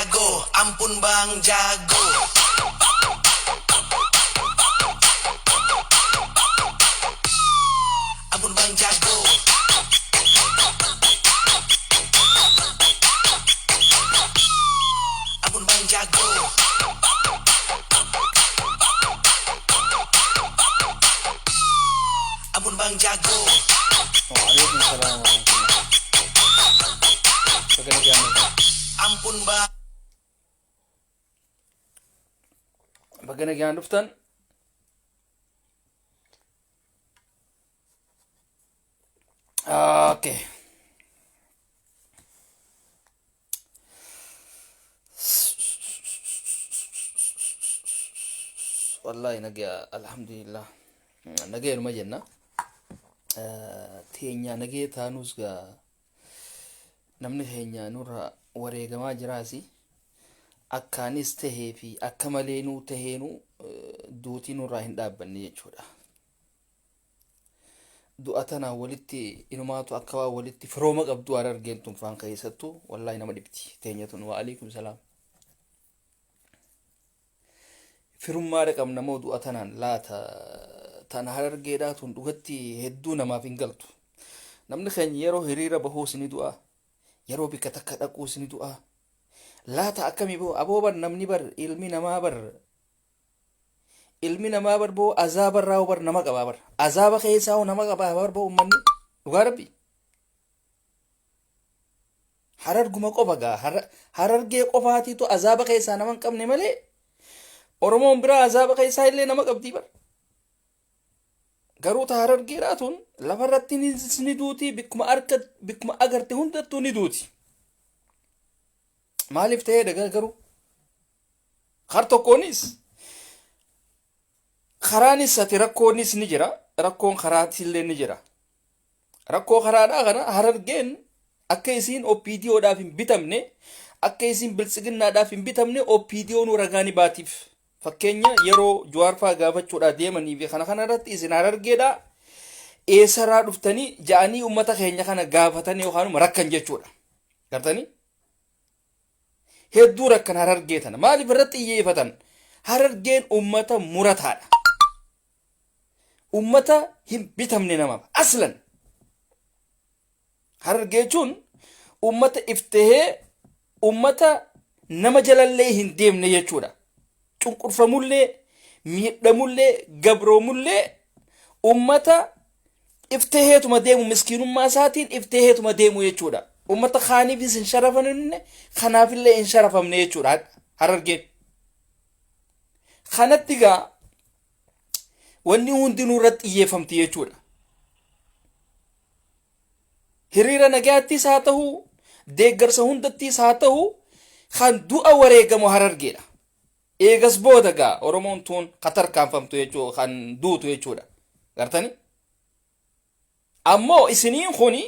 Jago, ampun Bang Jago. Ampun Bang Jago. Ampun Bang Jago. Ampun Bang Jago. Waalaikum salaam wa rahmatullah. Baga nagaan dhuftan. Ampun Bang. Baga nagaan dhuftan. Okay. Wallahi nagaya, alhamdulillah. Nagayuma jenna. Teenya nagee taanuus gaa namni keenya nurra wareegamaa jiraasi. Akkaanis tahee fi akka maleenuu taheenuu duutii nurraa hin dhaabbanne jechuudha. Du'a tanaan walitti inumaatu akka waan walitti firooma qabdu Harargeen tun faan keessattuu wallaahi nama dhibdi teenya tun. Wa alaikum salaam. Firummaadha qabna moo du'a tanaan laata? Tan Harargeedhaa tun dhugatti hedduu namaaf hin galtu. Namni keenya yeroo hiriira bahuus ni du'a. Yeroo bikka takka dhaquus ni du'a. Laata akkamii boo aboo bar namni bar ilmi namaa bar ilmi namaa bar boo azaaba irraa bar nama qabaa bar azaaba keessaa hoo nama qabaa bar boo ummanni dhugaa rabbi Hararguma qofa gaa Harargee qofaatiitu azaaba keessaa nama hin qabne malee Oromoon biraa azaaba keessaa illee nama qabdii bar. Garuu ta Harargeedhaa tun lafarratti ni duuti, bikkuma arka bikkuma agarte hundattuu ni duuti. Maaliif ta'ee dhagaa garuu? Kar tokkoonis karaanis ati rakkoonis ni jira, rakkoon karaatillee ni jira. Rakkoo karaadhaa kana Harargeen akka isiin OPDOdhaaf hin bitamne, akka isiin biltsiginnaadhaaf hin bitamne OPDOnuu ragaa ni baatiif. Fakkeenya yeroo Jawaar fa'aa gaafachuudhaa deemanii fi kana kana irratti isin Harargeedhaa eessarraa dhuftanii ja'anii uummata keenya kana gaafatanii yookaan rakkan jechuudha. Gartanii? Hedduu rakkan Harargee tana. Maaliif irratti xiyyeeffatan? Harargeen uummata murataadha. Uummata hin bitamne namaaf. Aslan. Harargee jechuun uummata iftahee uummata nama jalallee hin deemne jechuudha. Cunqurfamullee, miidhamullee, gabroomullee uummata iftaheetuma deemu, miskiinummaa isaatiin iftaheetuma deemu jechuudha. Uummata kaaniifis hin sharafamne, kanaafillee hin sharafamne jechuudha Harargeen. Kanatti gaa wanni hundinuu irratti xiyyeeffamti jechuudha. Hiriira nagaattis haa ta'u, deeggarsa hundattis haa ta'u, kan du'a wareegamu Harargeedha. Eegas booda gaa Oromoon tuun ka tarkaanfamtu jechuu kan duutu jechuudha. Gartani? Ammoo isiniin kuni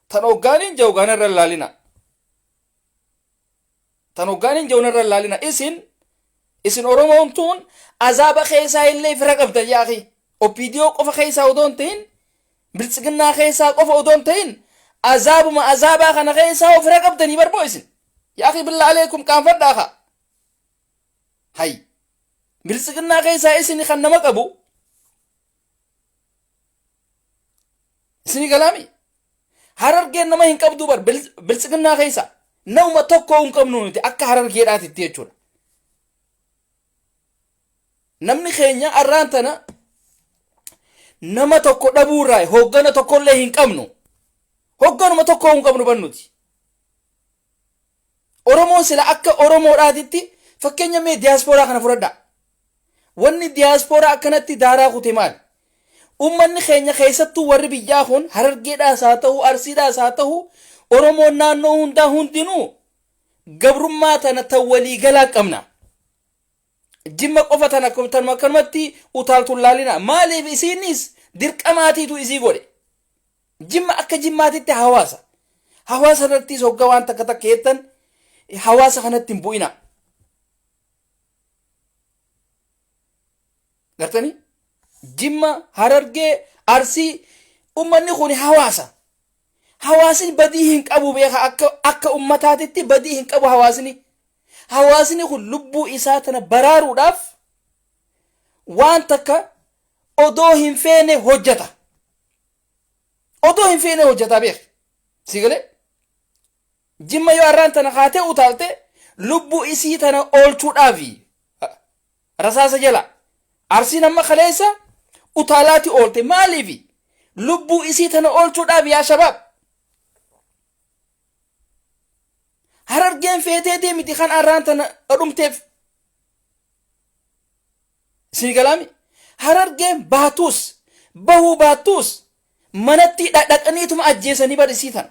tan hoggaaniin jahu gaana irra laalina. Tan hoggaaniin jahu irra laalina. Isin Oromoon tuun azaaba keessaa illee fira qabdan yaaqi. OPDO qofa keessaa odoo hin ta'in, biltsiginnaa keessaa qofa odoo hin ta'in, azaabuma azaabaa kana keessaa fira qabdanii barboo isin. Yaaqi billaa aleekum qaanfadhaa kaa. Hay. Biltsiginnaa keessaa isin kan nama qabu. Isinii galaami. Harargeen nama hin qabduu bar biltsiginnaa keessa. Nama tokko hin qabnu nuti akka Harargeedhaatitti jechuudha. Namni keenya arraan tana nama tokko dhabuurraa hooggana tokkollee hin qabnu. Hoogganuma tokko hin qabnu bar nuti. Oromoon sila akka Oromoodhaatitti fakkeenya mee diyaaspooraa kana fudhadhaa. Wanni diyaaspooraa akkanatti daaraa kute maali? Uummanni keenya keessattuu warri biyyaa kun Harargeedhaas haa ta'u, Arsiidhaas haa ta'u, Oromoon naannoo hundaa hundinuu gabrummaa tana tan waliigalaa qabna. Jimma qofa tana tanuma akkanumatti utaaltuun laalina. Maaliif isiinis dirqamaatiitu isii godhe. Jimma akka Jimmaatitti hawaasa. Hawaasa irrattis hogga waan takka takka jettan hawaasa kanatti hin bu'ina. Gartanii? Jimma, Harargee, Arsii ummanni kun hawaasa. Hawaasni badii hin qabu beeka, akka ummataatitti badii hin qabu hawaasni. Hawaasni kun lubbuu isaa tana baraaruudhaaf waan takka odoo hin feene hojjata. Odoo hin feene hojjata beek. Si galee? Jimma yoo arraan tana kaatee utaalte lubbuu isii tana oolchuudhaafi rasaasa jala. Arsiin amma kaleessa utaalaati oolte maaliifi? Lubbuu isii tana oolchuudhaaf yaa shabaab. Harargeen feeteetii miti kan arraan tana dhumteef. Isin galaami? Harargeen baatuus bahuu baattuus manatti dhaqaniituma ajjeesanii bar isii tana.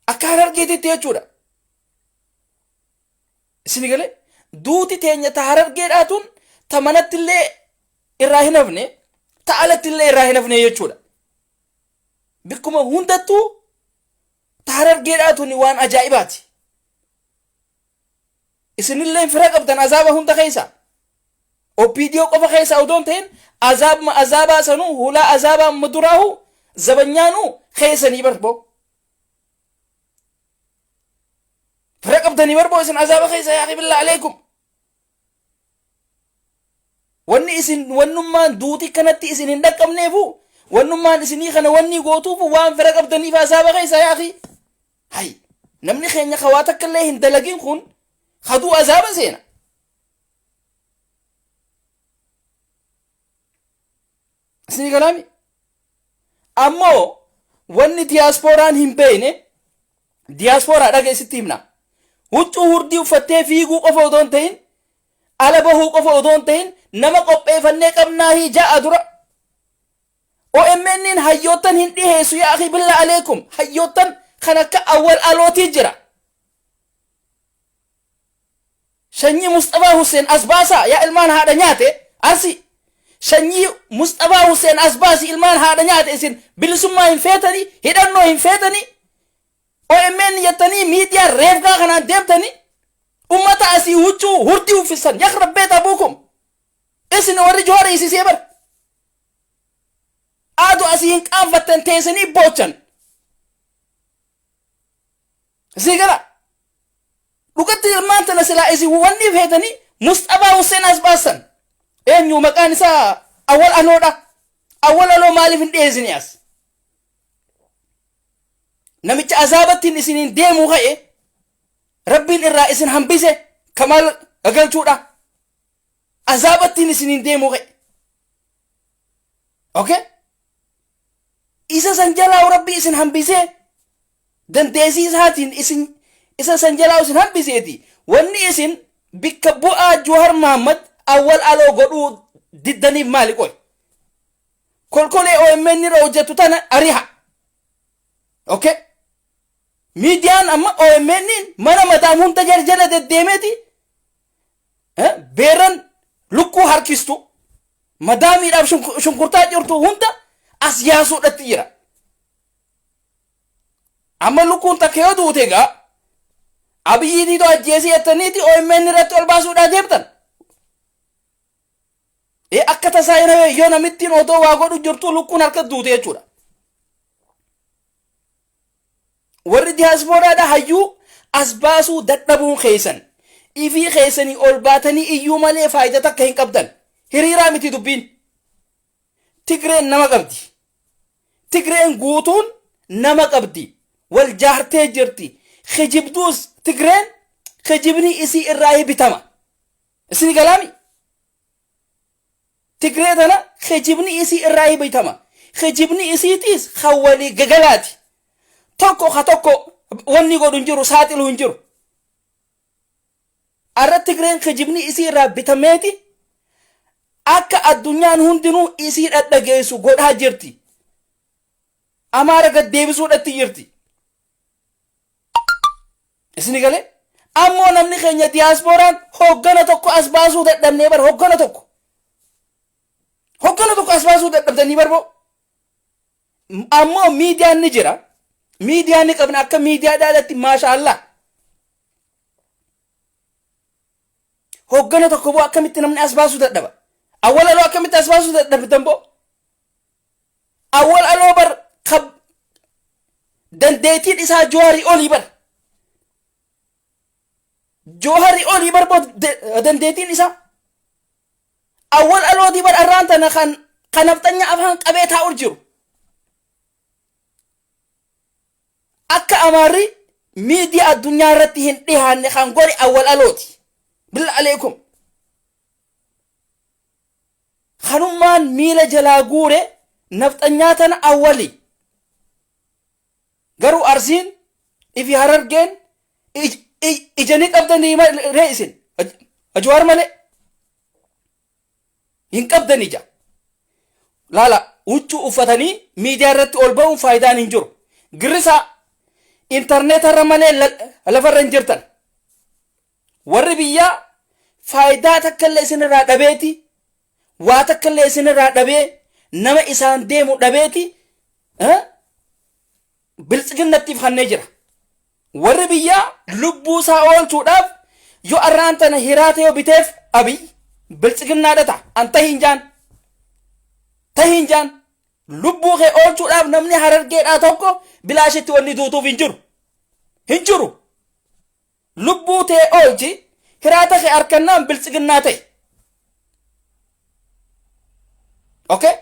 Akka Harargeetitti jechuudha. Isin galee duuti teenya ta Harargeedhaa tun ta manatti illee irraa hin hafne ta alatti illee irraa hin hafne jechuudha. Bikkuma hundattuu ta Harargeedhaa tun waan ajaa'ibaati. Isinillee fira qabdan azaaba hunda keessa. OPDO qofa keessa odoo hin ta'in azaabuma azaabaa sanuu hulaa azaabaa muduraahu zabanyaanuu keessanii barboo. Fira qabdanii barboo isin azaaba keessa yaa billaa aleekum. Wanni isin wannummaan duuti kanatti isin hin dhaqqabneefu wannummaan isinii kana wanni gootuufu waan fira qabdaniif azaaba keessa yaa akhi. Hay namni keenya ka waa takka illee hin dalagin kun kaduu azaaba seena. Isinii galaami? Ammoo wanni diyaaspooraan hin beekne diyaaspooraa dhageessitti himna. Huccuu hurdii uffattee fiiguu qofa odoo hin ta'in ala bahuu qofa odoo hin ta'in nama qopheeffannee qabnaahii ja'a dura. OMN'n hayyoottan hin dhiheessu yaa akhi billaa aleekum hayyoottan kan akka awwal alootii jira. Sanyii Musxafaa Husseen as baasaa yaa ilmaan haadha nyaate Arsii. Sanyii Musxafaa Husseen as baasi ilmaan haadha nyaate isin bilisummaa hin feetanii hidhannoo hin feetanii OMN jettanii miidiyaa reefgaa kanaan deemtanii ummata asii huccuu hurdii uffisan yakrab beet abuukum isin warri Jawaar hiisisee bar aadu asii hin qaanfattan teessanii boochan Sii gala. Dhugatti ilmaan tana silaa isin wanni feetanii Musxafaa Husseen as baasan. Eenyu maqaan isaa Awwal Aloodha. Awwal Aloo maaliif hin dhiyeessine as? Namicha azaabattiin isiniin deemuu ka'e rabbiin irraa isin hambise kamaal galchuudha. Azaabattiin isiniin deemuu ka'e. Okay? Isa san jalaa rabbi isin hambisee dandeessii isaatiin isin isa san jalaa isin hambiseeti wanni isin bikka bu'aa Juhar Mahammad awwal aloo godhuu diddaniif maali qoy kolkolee OMN irra hojjettu tana ariha okay miidiyaan amma OMN mana madaam hunda jala jala deddeemeeti beerran lukkuu harkistu madaamiidhaaf shunkurtaa jirtu hunda as yaasuudhatti jira. Amma lukkuun takka yoo duute egaa Abiyyiitiitu ajjeesee jettaniiti OMN irratti ol baasuudhaa deemtan. Ee akka tasaa yoo namittiin odoo waa godhu jirtu lukkuun harka duute jechuudha. Warri diyaaspooraadha hayyuu as baasuu dadhabuun keessan ifii keessanii ol baatanii iyyuu malee faayida takka hin qabdan. Hiriiraa miti dubbiin. Tigreen nama qabdi. Tigreen guutuun nama qabdi. Wal jaartee jirti. Kijibduus Tigreen kijibni isii irraa bitama. Isin galaami? Tigree tana kijibni isii irraa bitama. Kijibni isiitiis kan walii gagalaati. Tokko ka tokko wanni godhu hin jiru saaxilu hin jiru. Arra Tigreen kijibni isii irraa bitameeti akka addunyaan hundinuu isii dhadhageessu godhaa jirti. Amaara gad deebisuudhatti jirti. Isini galee? Ammoo namni keenya diyaaspooraan hoggana tokko as baasuu dadhabnee bar hoggana tokko. Hoggana tokko as baasuu dadhabdanii barboo. Ammoo miidiyaan ni jira. Miidiyaa ni qabna akka miidiyaa dhaalatti maasha Allah. Hoggana tokko boo akkamitti namni as baasuu dadhaba? Awwal aloo akkamitti as baasuu dadhabdan boo? Awwal aloo bar kab dandeettiin isaa Jawaarii olii bar. Jooharii olii barbood dandeettiin isaa. Awwal alootii bar arraan tana kan kan nafxanya afaan qabee taa'u jiru. Akka Amaarri miidiyaa addunyaa irratti hin dhihaanne kan godhe awwal alooti. Billa aleekum. Kanummaan miila jalaa guure nafxanyaa tana awwali. Garuu Arsiin ifi Harargeen ija ni qabdanii ree isin Jawaar malee hin qabdan ija. Laala huccuu uffatanii miidiyaa irratti ol ba'uun faayidaan hin jiru. Girrisaa intarneetarra malee lafarra hin jirtan. Warri biyyaa faayidaa takkallee isinirraa dhabeeti waa takkallee isinirraa dhabee nama isaan deemu dhabeeti biltsiginnattiif kannee jira. Warri biyyaa lubbuu isaa oolchuudhaaf yoo arraan tana hiraata yoo biteef Abiy biltsiginnaadha ta'a. An tahiin jaan. Tahiin jaan. Lubbuu kee oolchuudhaaf namni Harargeedhaa tokko bilaashitti wanni duutuuf hin jiru. Hin jiru. Lubbuu tee oolchi hiraata kee arkannaan biltsiginnaa ta'e. Okay?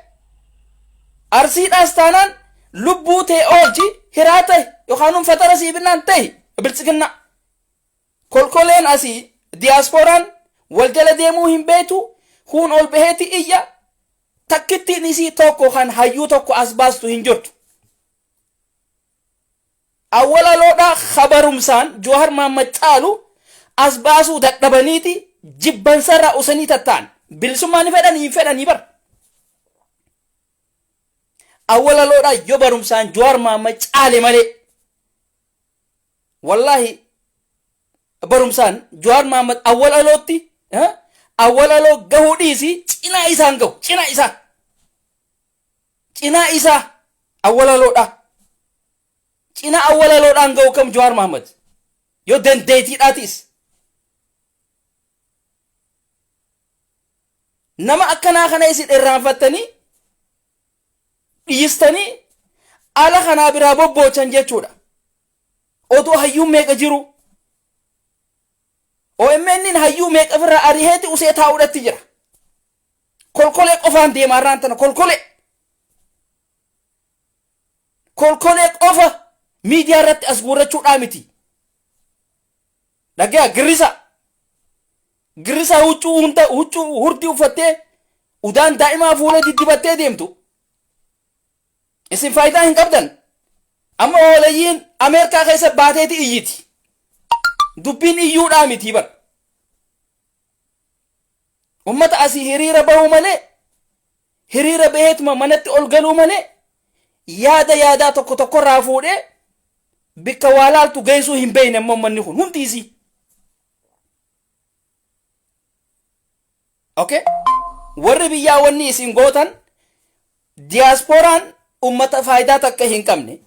Arsiidhaas taanaan lubbuu tee oolchi hiraata yookaan fatara sii binnaan ta'e biltsiginnaa. Kolkoleen asii diyaaspooraan wal jala deemuu hin beektu huun ol baheeti iyya takkittiin isii tokko kan hayyuu tokko as baastu hin jirtu. Awwalaloodhaa kabarumsaan Jawahar Mahammad caalu as baasuu dadhabaniiti jibbansarraa usanii tattaan bilisummaa ni fedhanii hin fedhanii bar. Awwalaloodhaa yoo barumsaan Jawahar Mahammad caale malee wallaahi barumsaan Jawaar Mahammad awwalalootti awwalaloo gahuu dhiisi cinaa isaan gahu cinaa isaa cinaa isaa awwalaloodha cinaa awwalaloodhaan gahu kam Jawaar Mahammad yoo dandeettiidhaatis nama akkanaa kana isin irraanfattanii dhiistanii ala kanaa biraa bobboochan jechuudha. Odoo hayyuun meeqa jiru? OMN'n hayyuu meeqa ofirraa ariheeti usee taa'uudhatti jira. Kolkolee qofaan deema har'aan tana kolkolee. Kolkolee qofa miidiyaa irratti as guurrachuudhaa miti. Dhagaya girrisa. Girrisa huccuu hunda huccuu hurdii uffattee udaan daa'imaa fuula diddibattee deemtu. Isin faayidaa hin qabdan. Amma hoolayyiin Ameerikaa keessa baateeti iyyiti. Dubbiin iyyuudhaa miti bar. Ummata asii hiriira bahuu malee hiriira baheetuma manatti ol galuu malee yaada yaadaa tokko tokkorraa fuudhee bikka waa laaltu geessuu hin beekne ammoo ummanni kun hundi isii. Okay? Warri biyyaa wanni isin gootan diyaaspooraan ummata faayidaa takka hin qabne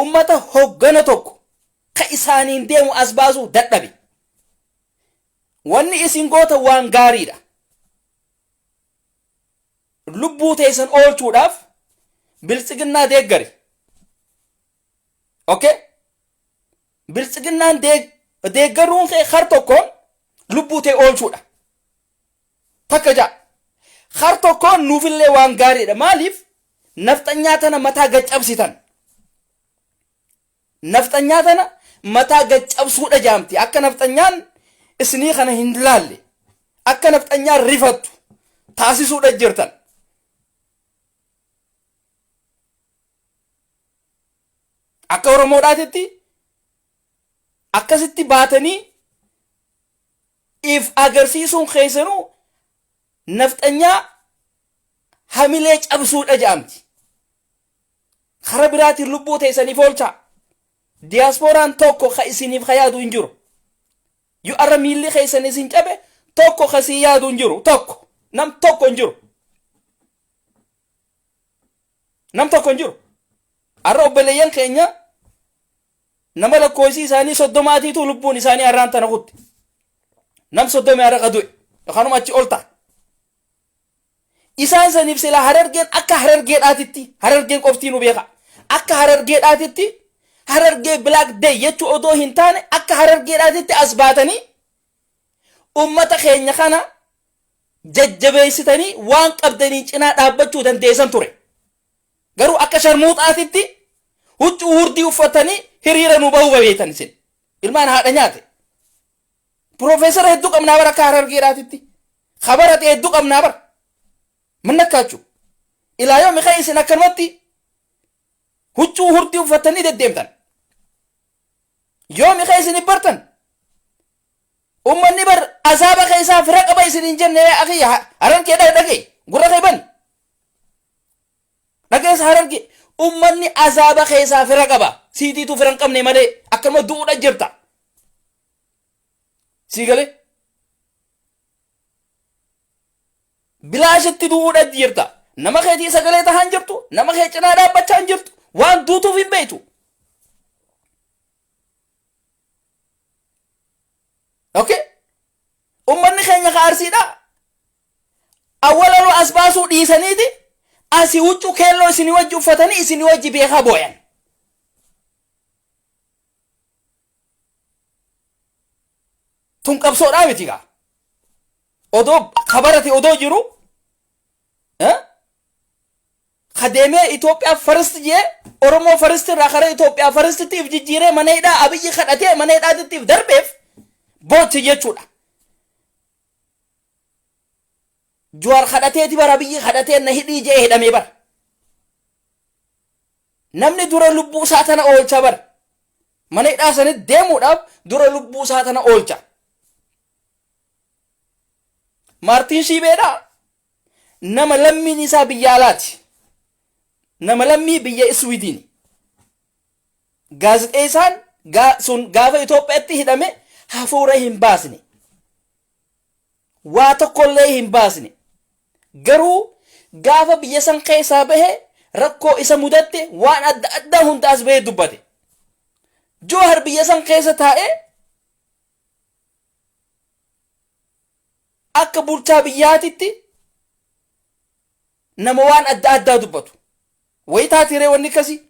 ummata hoggana tokko ka isaaniin deemu as baasuu dadhabe. Wanni isin gootan waan gaariidha. Lubbuu teessan oolchuudhaaf biltsiginnaa deeggari. Okay? Biltsiginnaan deeggaruun kee har tokkoon lubbuu tee oolchuudha. Takka ja'a. Har tokkoon nuufillee waan gaariidha. Maaliif? Nafxanyaa tana mataa gaccabsitan. Nafxanyaa tana mataa gaccabsuudha jaamti. Akka nafxanyaan isinii kana hin laalle. Akka nafxanyaan rifattu taasisuudha jirtan. Akka Oromoodhaatitti akkasitti baatanii if agarsiisuun keessanuu nafxanyaa hamilee cabsuudha jedhamti. Kara biraatiin lubbuu teessaniif oolchaa. Diyaaspooraan tokko ka isiniif ka yaadu hin jiru. Yoo arra miilli keessan isin cabe tokko ka sii yaadu hin jiru. Tokko. Nam tokko hin jiru. Nam tokko hin jiru. Arra obboleeyyan keenya nama lakkoofsi isaanii soddomaatiitu lubbuun isaanii arraan tana kutte. Nam soddomii arra ka du'e. Yookaanuma achi ol ta'a. Isaan saniif silaa Harargeen akka Harargeedhaatitti Harargeen qoftii nu beeka. Akka Harargeedhaatitti Harargee Black Day jechuu odoo hin taane akka Harargeedhaatitti as baatanii ummata keenya kana jajjabeessitanii waan qabdaniin cinaa dhaabbachuu dandeessan ture. Garuu akka sharmuuxaatitti huccuu hurdii uffatanii hiriira nu bahuu babeetan isin. Ilmaan haadha nyaate. Piroofeesara hedduu qabnaa bara akka Harargeedhaatitti. Kabarate hedduu qabnaa bara. Mannakkaachu. Ilaa yoomi kan isin akkanumatti huccuu hurdii uffatanii deddeemtan. Yoomi kan isin bartan. Ummanni bar azaaba keessaa fira qaba isin hin jenne yaa akhi Harargee dhagee gurra kee bani. Dhageessa Harargee ummanni azaaba keessaa fira qaba. Siitiitu fira hin qabne malee akkanuma du'uudha jirta. Sii galee? Bilaashitti du'uudha jirta. Nama keetii sagalee tahaa hin jirtu, nama kee cinaa dhaabbachaa hin jirtu, waan duutuuf hin beektu. Okay? Ummanni keenya ka Arsiidha. Awwalaloo as baasuu dhiisaniiti asii huccuu keelloo isinii wajji uffatanii isinii wajji beekaa booyan. Tun qabsoodhaa miti gaa. Odoo kabarate odoo jiru ka deemee Itoophiyaa first jee Oromoo first irraa karaa Itoophiyaa firstitiif jijjiiree mana hidhaa Abiyyi kadhatee mana hidhaatittiif darbeef boochi jechuudha. Jawaar kadhateeti bara Abiyyi kadhatee na hidhii jee hidhamee bara. Namni dura lubbuu isaa tana oolcha bara. Mana hidhaa sanitti deemuudhaaf dura lubbuu isaa tana oolcha. Maartiin Shiibeedha nama lammiin isaa biyya alaati. Nama lammii biyya Iswiidiini. Gaazexeessaan sun gaafa Itoophiyaatti hidhame hafuura hin baasne. Waa tokkollee hin baasne. Garuu gaafa biyya san keessaa bahe rakkoo isa mudatte waan adda addaa hunda as bahee dubbate. Joohar biyya san keessa taa'ee akka bulchaa biyyaatitti nama waan adda addaa dubbatu. Wayi taatiree wanni akkasii.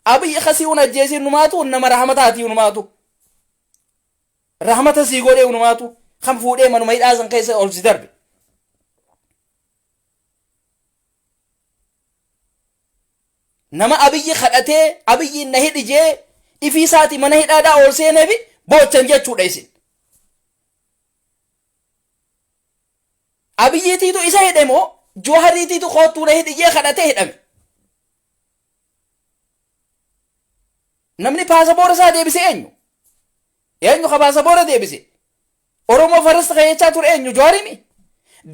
Abiyyi akkasii un ajjeesee numaatu nama rahamataatii numaatu. Rahmata sii godhee unumaatu kan fuudhee manuma hidhaa san keessa ol si darbe. Nama Abiyyi kadhatee Abiyyi na hidhi jee ifii isaatii mana hidhaadhaa ol seeneefi boochan jechuudha isin. Abiyyiitiitu isa hidhe moo Jawahariitiitu koottuu na hidhi jee kadhatee hidhame. Namni paasapoora isaa deebise eenyu? Eenyu ka paasapoora deebise? Oromoo first ka jechaa ture eenyu? Jawaarimi?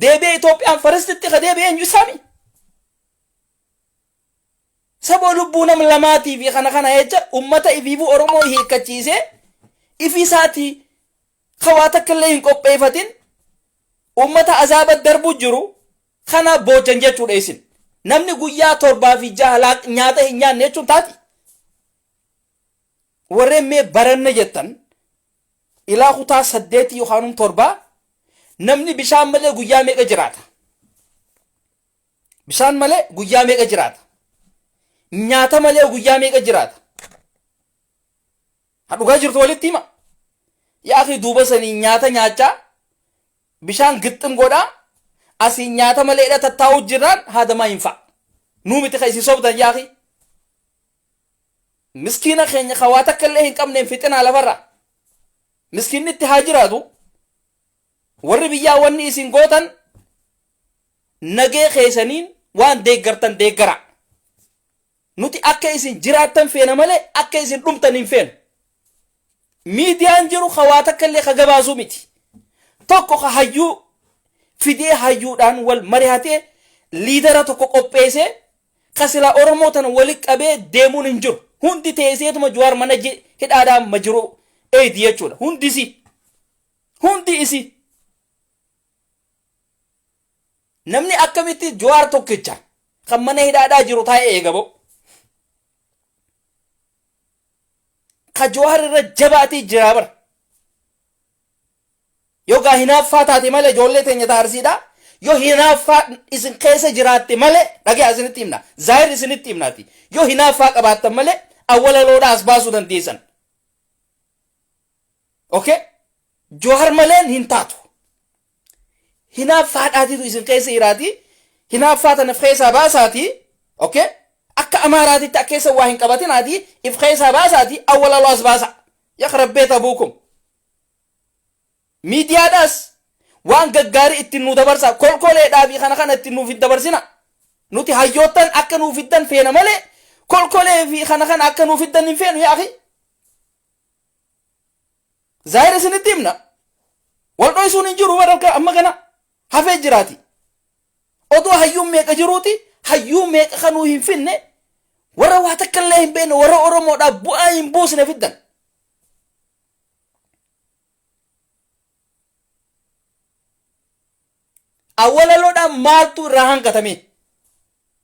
Deebi'ee Itoophiyaan firstitti ka deebi'e eenyu isaami? Saboo lubbuu nam lamaatii fi kana kana jecha ummata ifiifuu Oromoo hiikkachiisee ifii isaatii ka waa takka illee hin qopheeffatin ummata azaaba darbuu jiru kana boochan jechuudha isin. Namni guyyaa 7 fi 6 nyaata hin nyaanne jechuun taati. Warreen mee baranna jettan ilaa kutaa 8 yookaan 7 namni bishaan malee guyyaa meeqa jiraata? Bishaan malee guyyaa meeqa jiraata? Nyaata malee guyyaa meeqa jiraata? Ha dhugaa jirtu walitti hima. Yaa akhi duuba sanii nyaata nyaachaa bishaan gixxim godhaa asii nyaata maleedha tattaa'uu jirraan haadamaa hin fa'a. Nuu miti ka isin sobdan yaa akhi. Miskiina keenya ka waa takka illee hin qabneen fixinaa lafarra. Miskiinni itti haa jiraatu. Warri biyyaa wanni isin gootan nagee keessaniin waan deeggartan deeggara. Nuti akka isin jiraattan feena malee akka isin dhumtan hin feenu. Miidiyaan jiru ka waa takka illee ka gabaasuu miti. Tokko ka hayyuu fidee hayyuudhaan wal mari'atee leader tokko qopheessee ka silaa Oromoo tana wali qabee deemuun hin jiru. Hundi teesseetuma Jawaar mana hidhaadhaan ma jiru eeydi jechuudha. Hundi isii. Hundi isii. Namni akkamitti Jawaar tokkicha kan mana hidhaadhaa jiru taa'ee eega ba'u. Ka Jawaar irra jabaatii jira bara. Yoo gaa hinaaffaa taate malee ijoollee teenya taarsiidha. Yoo hinaaffaa isin keessa jiraatte malee dhagee isinitti himna. Zaahir isinitti himnaati. Yoo hinaaffaa qabaattan malee Awwalaloodha as baasuu dandeessan. Okay? Joohar maleen hin taatu. Hinaaffaadhaatitu isin keessa jiraati. Hinaaffaa tana if keessaa baasaati. Okay? Akka Amaaraatitti akka keessa waa hin qabatinaati. If keessaa baasaati awwalaloo as baasa. Yakhrab beet abuukum. Miidiyaadhaas waan gaggaarii ittiin nu dabarsaa. Kolkoleedhaa fi kana kana ittiin nuuf hin dabarsina. Nuti hayyoottan akka nuuf fiddan feena malee kolkolee fi kana kana akka nuuf fiddan hin feenu yaa akhi. Zaahira isinitti himna. Wal dhoysuun hin jiru bara amma kana hafee jiraati. Odoo hayyuun meeqa jiruuti hayyuu meeqa kanuu hin finne warra waa takka illee hin beekne warra Oromoodhaaf bu'aa hin buusne fiddan. Awwalaloodhaan maaltu irraa hanqatame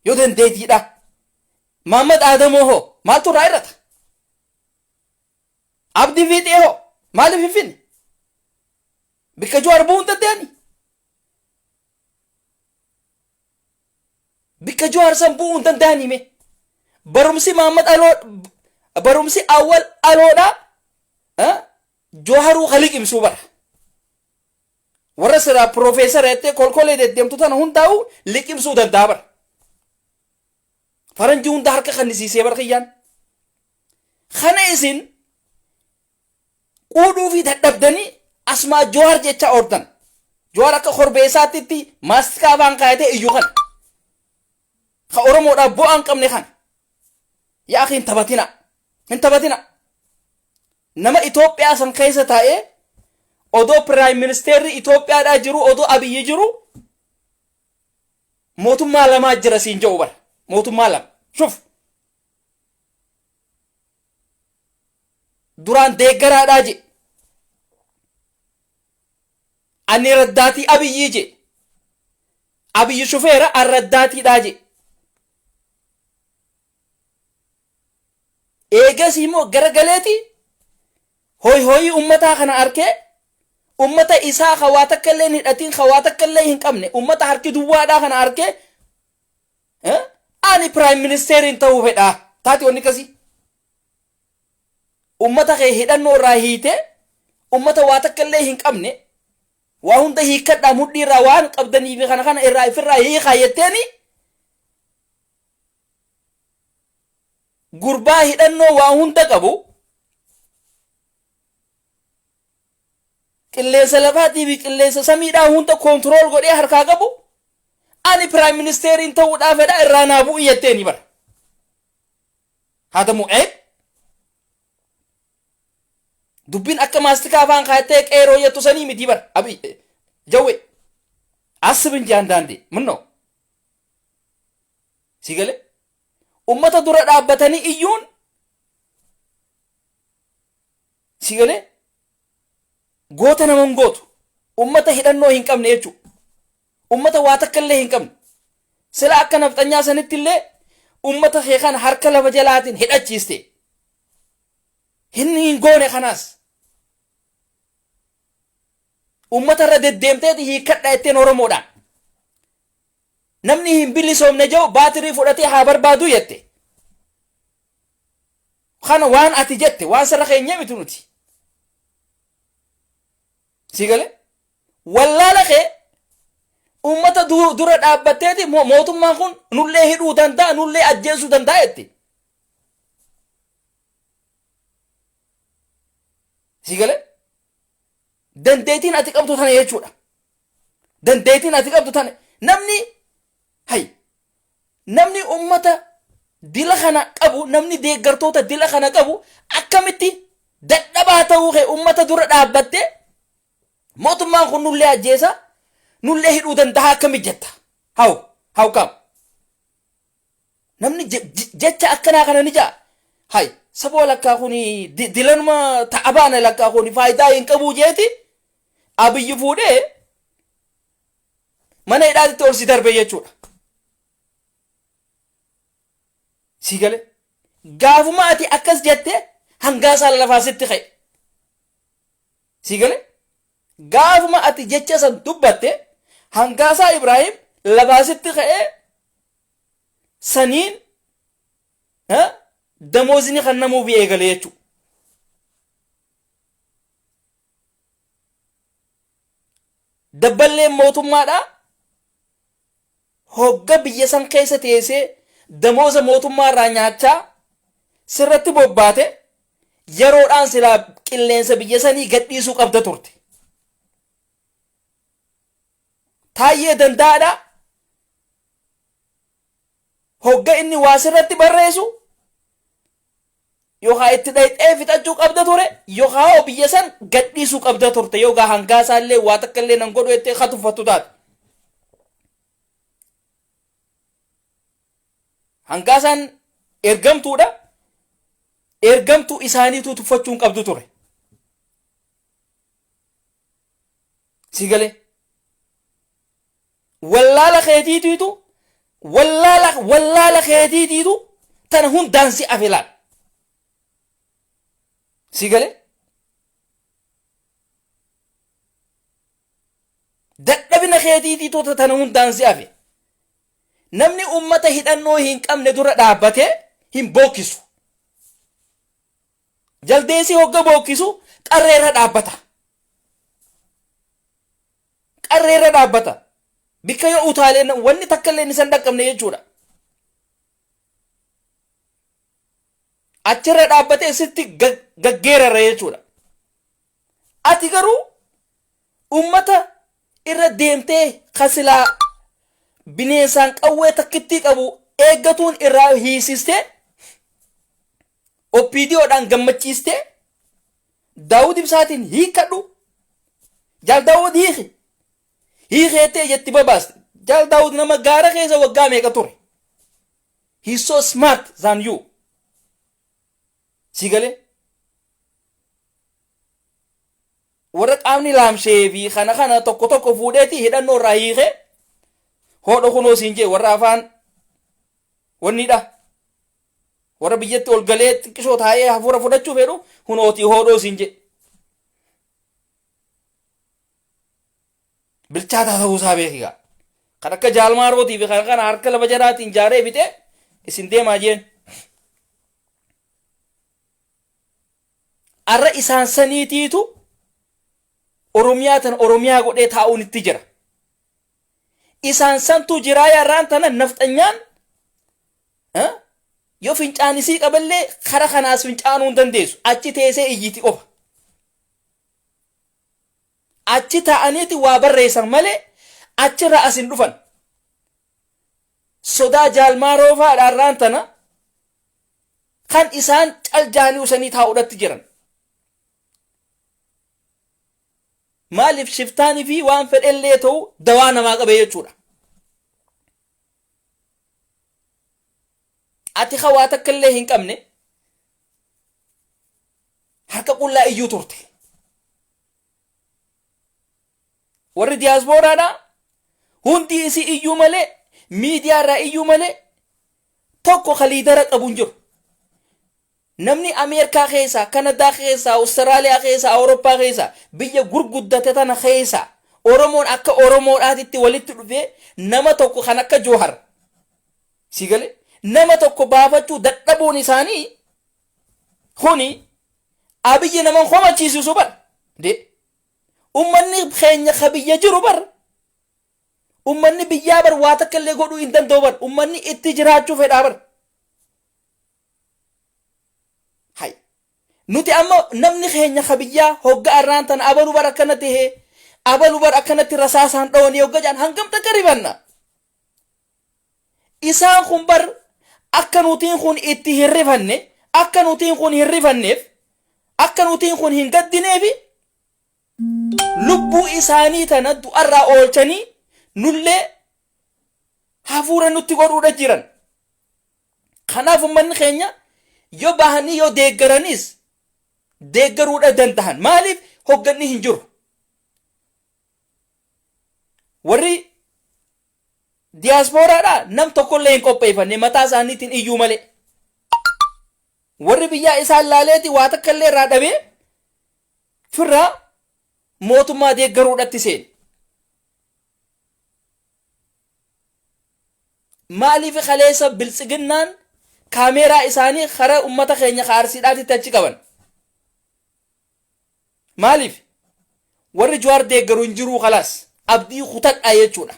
yoo dandeettiidha. Maammad Aadamoo hoo maaltu irraa hir'ata? Abdii Fiixee hoo maaliif hin finne? Bikka Jawaar bu'uu hin danda'ani. Bikka Jawaar san bu'uu hin danda'ani mee? Barumsi Maammad Aloo barumsi Awwal Aloodhaa Jawaaharuu ka liqimsuu bara. Warra silaa piroofeesara jettee kolkolee deddeemtu tana hundaa'u liqimsuu danda'a bara. Faranjii hunda harka kannisiisee bara kiyyaan. Kana isin quudhuu fi dadhabdanii asmaa Jawaar jechaa ooltan. Jawaar akka korbeessaatti maastikaa afaan kaayatee iyyu kana. Ka Oromoodhaaf bu'aa hin qabne kana. Yaa akhi hin taphatina. Hin taphatina. Nama Itoophiyaa san keessa taa'ee odoo piraayim ministeerri Itoophiyaadhaa jiru odoo Abiyyi jiru mootummaa lamaa jira siin jedhu bara. Mootummaa lama. Shuf. Duraan deeggaraadhaa je. Ani raddaatii Abiyyii je. Abiyyi shufeera an raddaatiidhaa je. Eegasii immoo garagaleeti hoy hoyii ummataa kana arkee ummata isaa ka waa takka illee hin hidhatiin ka waa takka illee hin qabne ummata harki duwwaadhaa kana arkee ani piraayim ministeeriin ta'uu fedhaa taati wanni akkasii. Ummata kee hidhannoo irraa hiitee ummata waa takka illee hin qabne waa hunda hiikkadhaa mudhii irraa waan qabdanii fi kana kana irraa ifirraa hiikaa jetteeni gurbaa hidhannoo waa hunda qabu qilleensa lafaatii fi qilleensa samiidhaa hunda koontirool godhee harkaa qabu ani piraayim ministeeriin ta'uudhaa fedha irraa naa bu'i jetteeni bara. Haadamu ceeb dubbiin akka maastikaa afaan kaayattee qeeroo jettu sanii miti bara abiy jawwe asibin jaan daandee minnoo Si galee? Ummata dura dhaabbatanii iyyuun si galee goota nama hin gootu. Ummata hidhannoo hin qabne jechuudha. Ummata waa takka illee hin qabne. Sila akka nafxanyaa sanitti illee ummata kee kana harka lafa jalaatiin hidhachiiste. Hin goone kanaas. Ummata irra deddeemteeti hiikkadha jetteen Oromoodhaan. Namni hin bilisoomne jedhu baatirii fudhatee haa barbaadu jette. Kana waan ati jette waan sirra keenyee miti nuti. Si galee? Wallaala kee uummata dura dhaabbatteeti mootummaan kun nullee hidhuu danda'a nullee ajjeesuu danda'a jette. Si galee? Dandeettiin ati qabdu tana jechuudha. Dandeettiin ati qabdu tana namni hay namni ummata dila kana qabu namni deeggartoota dila kana qabu akkamitti dadhabaa ta'uu kee ummata dura dhaabbattee mootummaan kun nullee ajjeesa nullee hidhuu danda'a akkamitti jetta how how come Namni jecha akkanaa kana ni ja'a. Hay saboo lakkaa kuni dilanuma ta'a baana lakkaa kuni faayidaa hin qabuu jeeti Abiyyi fuudhee mana hidhaatitti ol si darbe jechuudha. Si gale gaafuma ati akkas jette hangaa isaa lafaa sitti ka'e. Si gale gaafuma ati jecha san dubbatte hangaasaa Ibraahim lafaa sitti ka'ee saniin Damoozni kannamuufi eegale jechuudha. Dabballeen mootummaadhaa hogga biyya san keessa teessee damooza mootummaa irraa nyaachaa sirratti bobbaate yeroodhaan silaa qilleensa biyya sanii gadhiisuu qabda turte. Taayyee Danda'aadhaa hogga inni waa sirratti barreessu yookaa itti dhayxee fixachuu qabda ture yookaa hoo biyya san gadhiisuu qabda turte yookaa hangaasaa illee waa takka illee nan godhu jettee ka tuffattu taate. Hangaasaan ergamtuudha. Ergamtuu isaaniituu tuffachuu hin qabdu ture. Si galee? Wallaala keetiitiitu wallaala wallaala keetiitiitu tana hundaan si afe laal. Si galee? Dadhabina keetiitiitu tana hundaan si afe. Namni ummata hidhannoo hin qabne dura dhaabbatee hin bookkisu. Jaldeessi hogga bookkisu qarree irra dhaabbata. Qarree irra dhaabbata. Bikka yoo utaalee wanni takka illee isan dhaqqabne jechuudha. Achirra dhaabbatee sitti gaggeerara jechuudha. Ati garuu ummata irra deemtee kasilaa bineensaan qawwee takkittii qabu eeggatuun irraa hiisistee OPDOdhaan gammachiistee Daawud Ibsaatiin hiikkadhu. Jaal Daawud hiiki. Hiikeettee jetti babaaste. Jaal Daawud nama gaara keessa waggaa meeqa ture. He's so smart than you. Si galee? Warra qaamni laamshee fi kana kana tokko tokko fuudheeti hidhannoo irraa hiikee hodho kunoo siin jee warra afaan wanniidha. Warra biyyatti ol galee xiqqishoo taa'ee hafuura fudhachuu fedhu hunootii hoodhoo siin jedhe. Bilchaataa ta'uu isaa beeki gaa. Kan akka jaalmaarootii fi kan kana harka lafa jalaatiin jaaree fixee isin deemaa jeen. Arra isaan saniitiitu Oromiyaa tana Oromiyaa godhee taa'uun itti jira. Isaan santuu jiraa yarraan tana nafxanyaan yoo fincaan isii qaballee kara kanaas fincaanuu hin dandeessu. Achi teessee iyyiti qofa. Achi taa'aniiti waa barreessan malee achirraa as hin dhufan. Sodaa jaalmaaroo fa'aadha har'aan tana kan isaan cal jaanii usanii taa'uudhatti jiran. Maaliif shiftaanii fi waan fedhellee ta'u dawaa namaa qabee jechuudha. Ati ka waa takka illee hin qabne harka qullaa iyyuu turte. Warri diyaaspooraadhaa hundi isii iyyuu malee miidiyaa irraa iyyuu malee tokko ka liidara qabu hin jiru. Namni Ameerikaa keessa, Kanadaa keessa, Awustiraaliyaa keessa, Awurooppaa keessa biyya gurguddate tana keessa Oromoon akka Oromoodhaatitti walitti dhufee nama tokko kan akka Joohar si galee nama tokko baafachuu dadhabuun isaanii kuni Abiyyi nama komachiisisu bar. De ummanni keenya ka biyya jiru bar ummanni biyyaa bar waa takka illee godhuu hin danda'u bar ummanni itti jiraachuu fedhaa bar. Hay. Nuti amma namni keenya ka biyyaa hogga arraan tana abalu bar akkana tahee abalu bar akkanatti rasaasaan dhawanii hogga jedhan hangam takka rifanna. Isaan kun bar akka nutiin kun itti hin rifanne akka nutiin kun hin rifanneef akka nutiin kun hin gaddineefi lubbuu isaanii tana du'arraa oolchanii nullee hafuura nutti godhuudha jiran. Kanaaf ummanni keenya yoo bahanii yoo deeggaranis deeggaruudha dandahan. Maaliif hogganni hin jiru? Warri diyaaspooraadhaa nam tokkollee hin qopheeffanne mataa isaaniitiin iyyuu malee. Warri biyyaa isaan laaleeti waa takka illee irraa dhabee firraa mootummaa deeggaruudhatti seene. Maaliif kaleessa biltsiginnaan Kaameeraa isaanii kara ummata keenya ka Arsiidhaatitti achi qaban. Maaliif? Warri Jawaar deeggaru hin jiruu kalaas abdii kutadhaa jechuudha.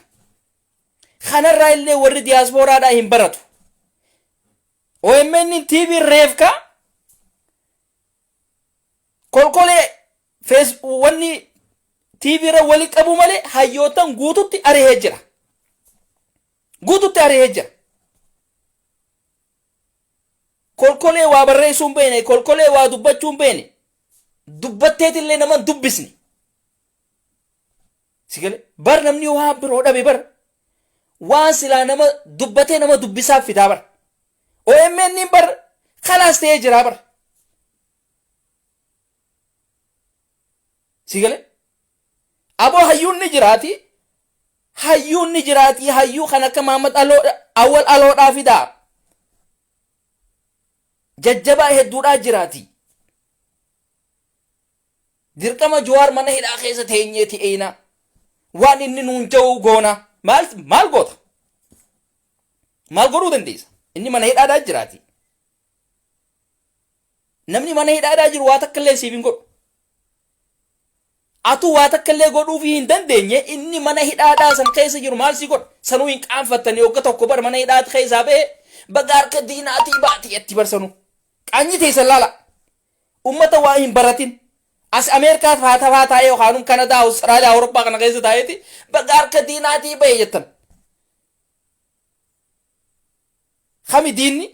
Kanarraa illee warri diyaaspooraadhaa hin baratu. OMN TV reefka kolkolee fees wanni TV irra wali qabu malee hayyootan guututti arihee jira. Guututti arihee jira. Kolkolee waa barreessuu hin beekne, kolkolee waa dubbachuu hin beekne, dubbatteetillee nama hin dubbisne. Si galee bar namni waan biroo dhabe bar waan silaa nama dubbatee nama dubbisaaf fidaa bar. OMN bar kalaas ta'ee jiraa bar. Si galee aboo hayyuun ni jiraati. Hayyuun ni jiraati. Hayyuu kan akka Mahammad Aloo Awwal Aloodhaa fidaa. Jajjabaa hedduudhaa jiraati. Dirqama Jawaar mana hidhaa keessa teenyeeti eeyna. Waan inni nuun ja'u goona. Maal maal goota? Maal godhuu dandeessa? Inni mana hidhaadhaa jiraati. Namni mana hidhaadhaa jiru waa takka illee siif hin godhu. Atuu waa takka illee godhuufii hin dandeenye inni mana hidhaadhaa san keessa jiru maal si godha? Sanuu hin qaanfattanii hogga tokko bar mana hidhaa keessaa ba'e baga harka diinaatii baati jetti bar sanuu. Qaanyi teessan laala. Ummata waa hin baratin. As Ameerikaa faa tafaa taa'ee yookaan Kanadaa, Awustiraaliyaa, Awurooppaa kana keessa taa'eeti baga harka diinaatii ba'e jettan. Kami diinni?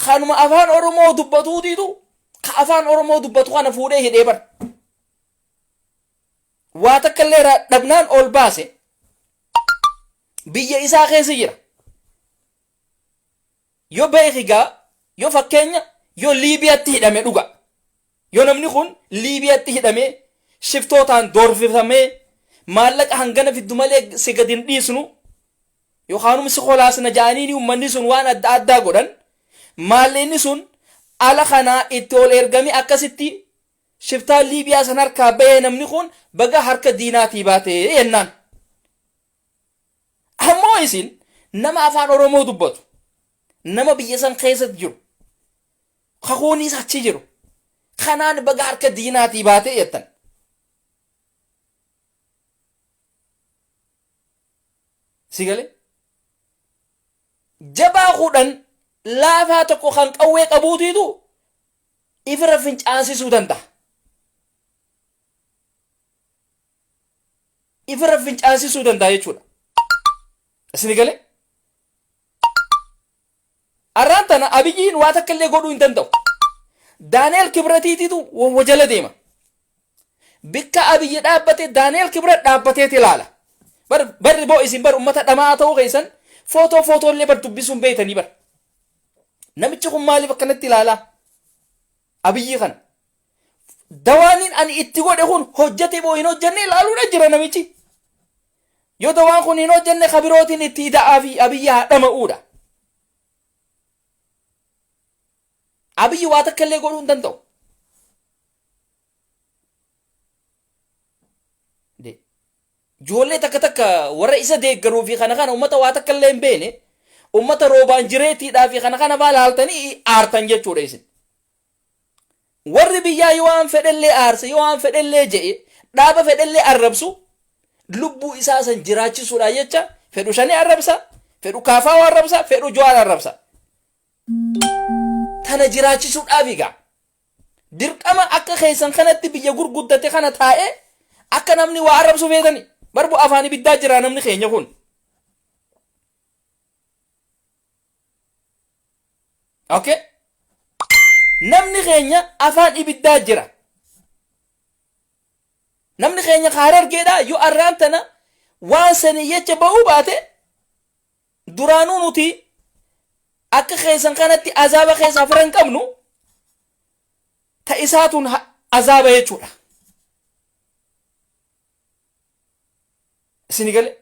Kanuma afaan Oromoo dubbatuutiitu ka afaan Oromoo dubbatu kana fuudhee hidhee bar. Waa takka illee dhabnaan ol baase biyya isaa keessa jira. Yoo beeki gaa yoo fakkeenya yoo Liibiyaatti hidhame dhuga. Yoo namni kun Liibiyaatti hidhamee shiftootaan doorfifamee maallaqa hangana fiddu malee si gad hin dhiisnu yookaanum si kolaasna ja'aniini ummanni sun waan adda addaa godhan maalleenni sun ala kanaa itti ol ergamee akkasitti shiftaa Liibiyaa san harkaa bahee namni kun baga harka diinaatii baatee jennaan. Ammoo isin nama afaan Oromoo dubbatu nama biyya san keessatti jiru kakuunis achi jiru kanaan baga harka diinaatii baatee jettan. Si galee? Jabaa kudhan laafaa tokko kan qawwee qabuutiitu ifirra fincaansisuu danda'a. Ifirra fincaansisuu danda'a jechuudha. Isini galee? Arraan tana Abiyyiin waa takka illee godhuu hin danda'u. Daaneel Kibratiititu wajala deema. Bikka Abiyyi dhaabbate Daaneel Kibrat dhaabbateeti ilaala. Bar barri boo isin bar ummata dhama'aa ta'uu keessan footoo footoo illee bar dubbisuun beeytanii bar. Namichi kun maaliif akkanatti ilaalaa? Abiyyi kana. Dawaaniin ani itti godhe kun hojjete moo hin hojjenne ilaaluudha jira namichi. Yoo dawaan kun hin hojjenne kabirootiin itti ida'aa fi Abiyyi haa dhama'uudha. Abiyyi waa takka illee godhuu hin danda'u. Ijoollee takka takka warra isa deeggaruu fi kana kana uummata waa takka illee hin beekne uummata roobaan jireetiidhaa fi kana kana faa laaltanii aartan jechuudha isin. Warri biyyaa yoo waan fedhellee aarse yoo waan fedhellee je'e dhaaba fedhellee arrabsu lubbuu isaa san jiraachisuudhaa jecha fedhu shanii arrabsa fedhu kaafaa arrabsa fedhu jawaar arrabsa. Tana jiraachisuudhaaf egaa dirqama akka keessan kanatti biyya gurguddate kana taa'ee akka namni waa arrabsu feetani barbu afaan ibiddaa jira namni keenya kun. Okay? Namni keenya afaan ibiddaa jira. Namni keenya ka harargeedha yoo arraan tana waan sanii jecha ba'uu baate duraanuu nuti akka keessan kanatti azaaba keessaa fira hin qabnu ta isaatuun azaaba jechuudha. Isini galee?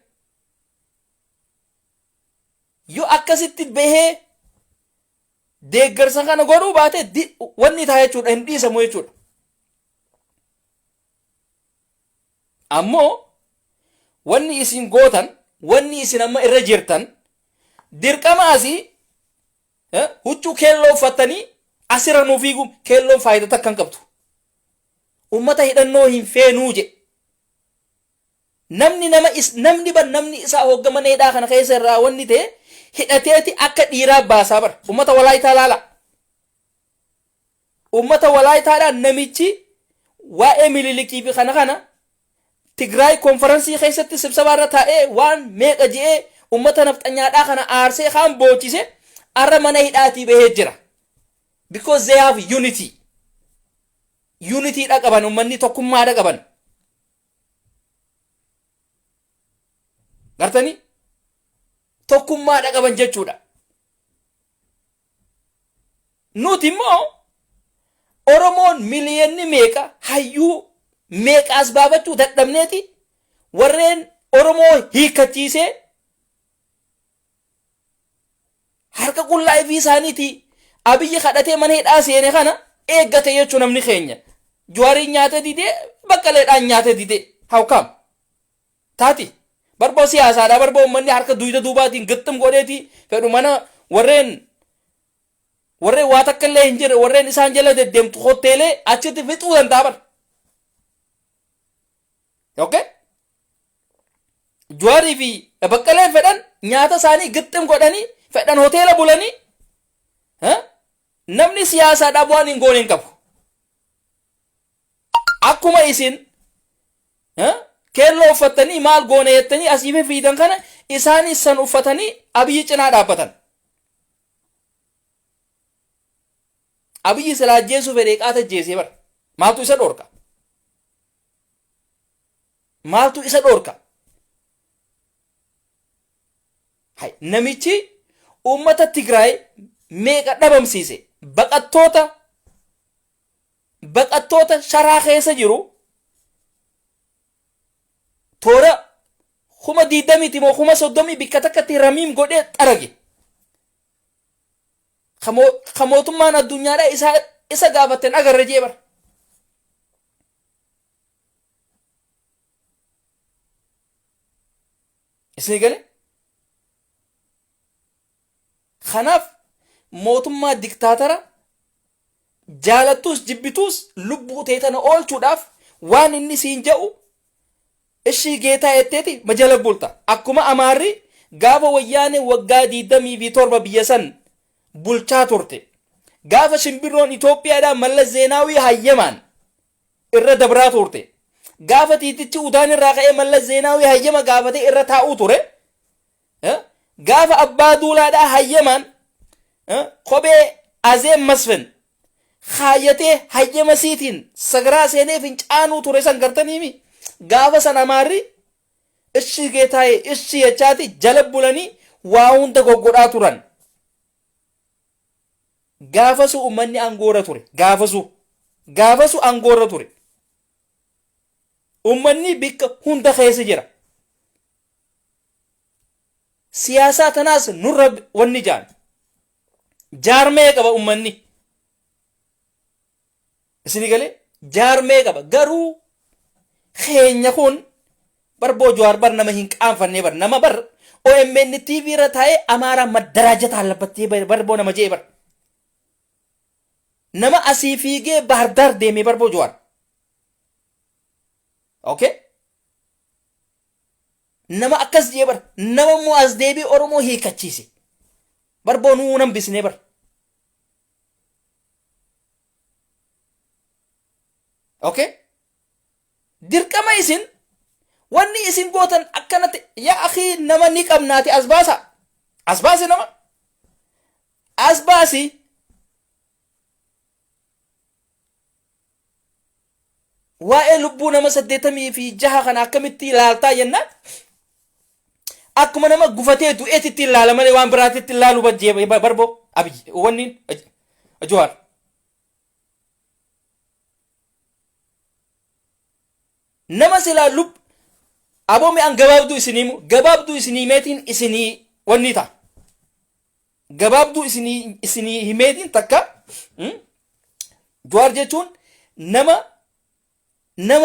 Yoo akkasitti bahee deeggarsa kana godhuu baate wanni ta'a jechuudha hin dhiisamu jechuudha. Ammoo Wanni isin gootan, wanni isin amma irra jirtan, dirqama asii huccuu keelloo uffattanii asirra nuu fiigu keelloon faayidaa takka hin qabdu. Ummata hidhannoo hin feenuu jedhe. Namni nama is namni bar namni isaa hogga mana hidhaa kana keessa irraa wanni ta'e hidhateeti akka dhiiraa baasaa bar. Ummata Walaayitaa laala. Ummata Walaayitaadhaan namichi waa'ee Mililikii fi kana kana Tigraay konferansii keessatti sibsabaa irra taa'ee waan meeqa je'ee ummata nafxanyaadhaa kana aarsee kaan boochise arra mana hidhaatii bahee jira. Because they have unity. Unity dha qaban, ummanni tokkummaadha qaban. Gartanii? Tokkummaadha qaban jechuudha. Nuti immoo Oromoon miliyoonni meeqa, hayyuu meeqa as baafachuu dadhabneeti warreen Oromoo hiikkachiisee harka qullaa ifii isaaniiti Abiyyi kadhatee mana hidhaa seene kana eeggate jechuu namni keenya. Jawaariin nyaate didee, Baqqaleedhaan nyaate didee. How come? Taati. Barboo siyaasaadha, barboo uummanni harka duyda duubaatiin gixxim godheeti fedhu mana warreen waa takka illee hin jirre, warreen isaan jala deddeemtu hotteelee achitti fixuu danda'a bar. Okay? Jawaarii fi Baqqaleen fedhan nyaata isaanii gixxim godhanii, fedhan hoteela bulanii, namni siyaasaadhaaf waan hin goone hin qabu. Akkuma isin keelloo uffattanii maal goone jettanii asii fi fiidan kana, isaanis san uffatanii Abiyyi cinaa dhaabbatan. Abiyyi silaa ajjeesuu fedhee qaata ajjeesee bara. Maaltu isa dhorka? Maaltu isa dhorka? Hay, namichi uummata Tigraay meeqa dhabamsiise? Baqattoota sharaa keessa jiru toora 20,000ti moo 30,000 bikka takkatti ramiim godhee xarage. Ka mootummaan addunyaadhaa isa gaafatten agarre jee bara. Isinii galee? Kanaaf mootummaa diktaatara jaalattuus jibbituus lubbuu tee tana oolchuudhaaf waan inni siin jedhu ishii geetaa jetteeti majala bulta. Akkuma Amaarri gaafa Wayyaanee waggaa 27 biyya san bulchaa turte. Gaafa shimbirroon Itoophiyaadhaa Mallas Zeenaawii hayyamaan irra dabraa turte. Gaafa tiitichi udaan irraa ka'ee Mallas Zeenaawii hayyama gaafatee irra taa'uu ture. Gaafa abbaa duulaadhaa hayyamaan kophee Azeem Masfin kaayyatee hayyama siitiin sagaraa seenee fincaanuu ture san gartaniimi. Gaafa san Amaarri ishii geetaayee ishii jechaati jala bulanii waa hunda goggodhaa turan. Gaafasuu uummanni aangoorra ture. Gaafasuu aangoorra ture. Uummanni bikka hunda keessa jira. Siyaasaa tanaas nurra wanni jaan. Jaarmee qaba uummanni. Isinii galee, jaarmee qaba. Garuu keenya kun barboo Jawaar bar nama hin qaanfannee bar, nama bar OMN TV irra taa'ee Amaaraa maddaraajata allabattee barboo nama jee bar. Nama asii fiigee Baardaar deemee barboo Jawaar. Okay? Nama akkas jee bar, nama immoo as deebi'ee Oromoo hiikachiise. Barboo nuu nan bisnee bar. Okay? Dirqama isin wanni isin gootan akkanatti, yaa akii, nama ni qabnaati as baasa. As baasi nama. As baasi. Waa'ee lubbuu nama 86 kana akkamitti ilaaltaa jennaan, akkuma nama gufatee du'eetitti ilaala malee waan biraatitti ilaalu bajjee barboo Abiyyi wanni Jawaar. Nama silaa lub aboo mi'aan gabaabduu isinii himu, gabaabduu isinii himeetiin isinii wanni ta'a. Gabaabduu isinii himeetiin takka, Jawaar jechuun nama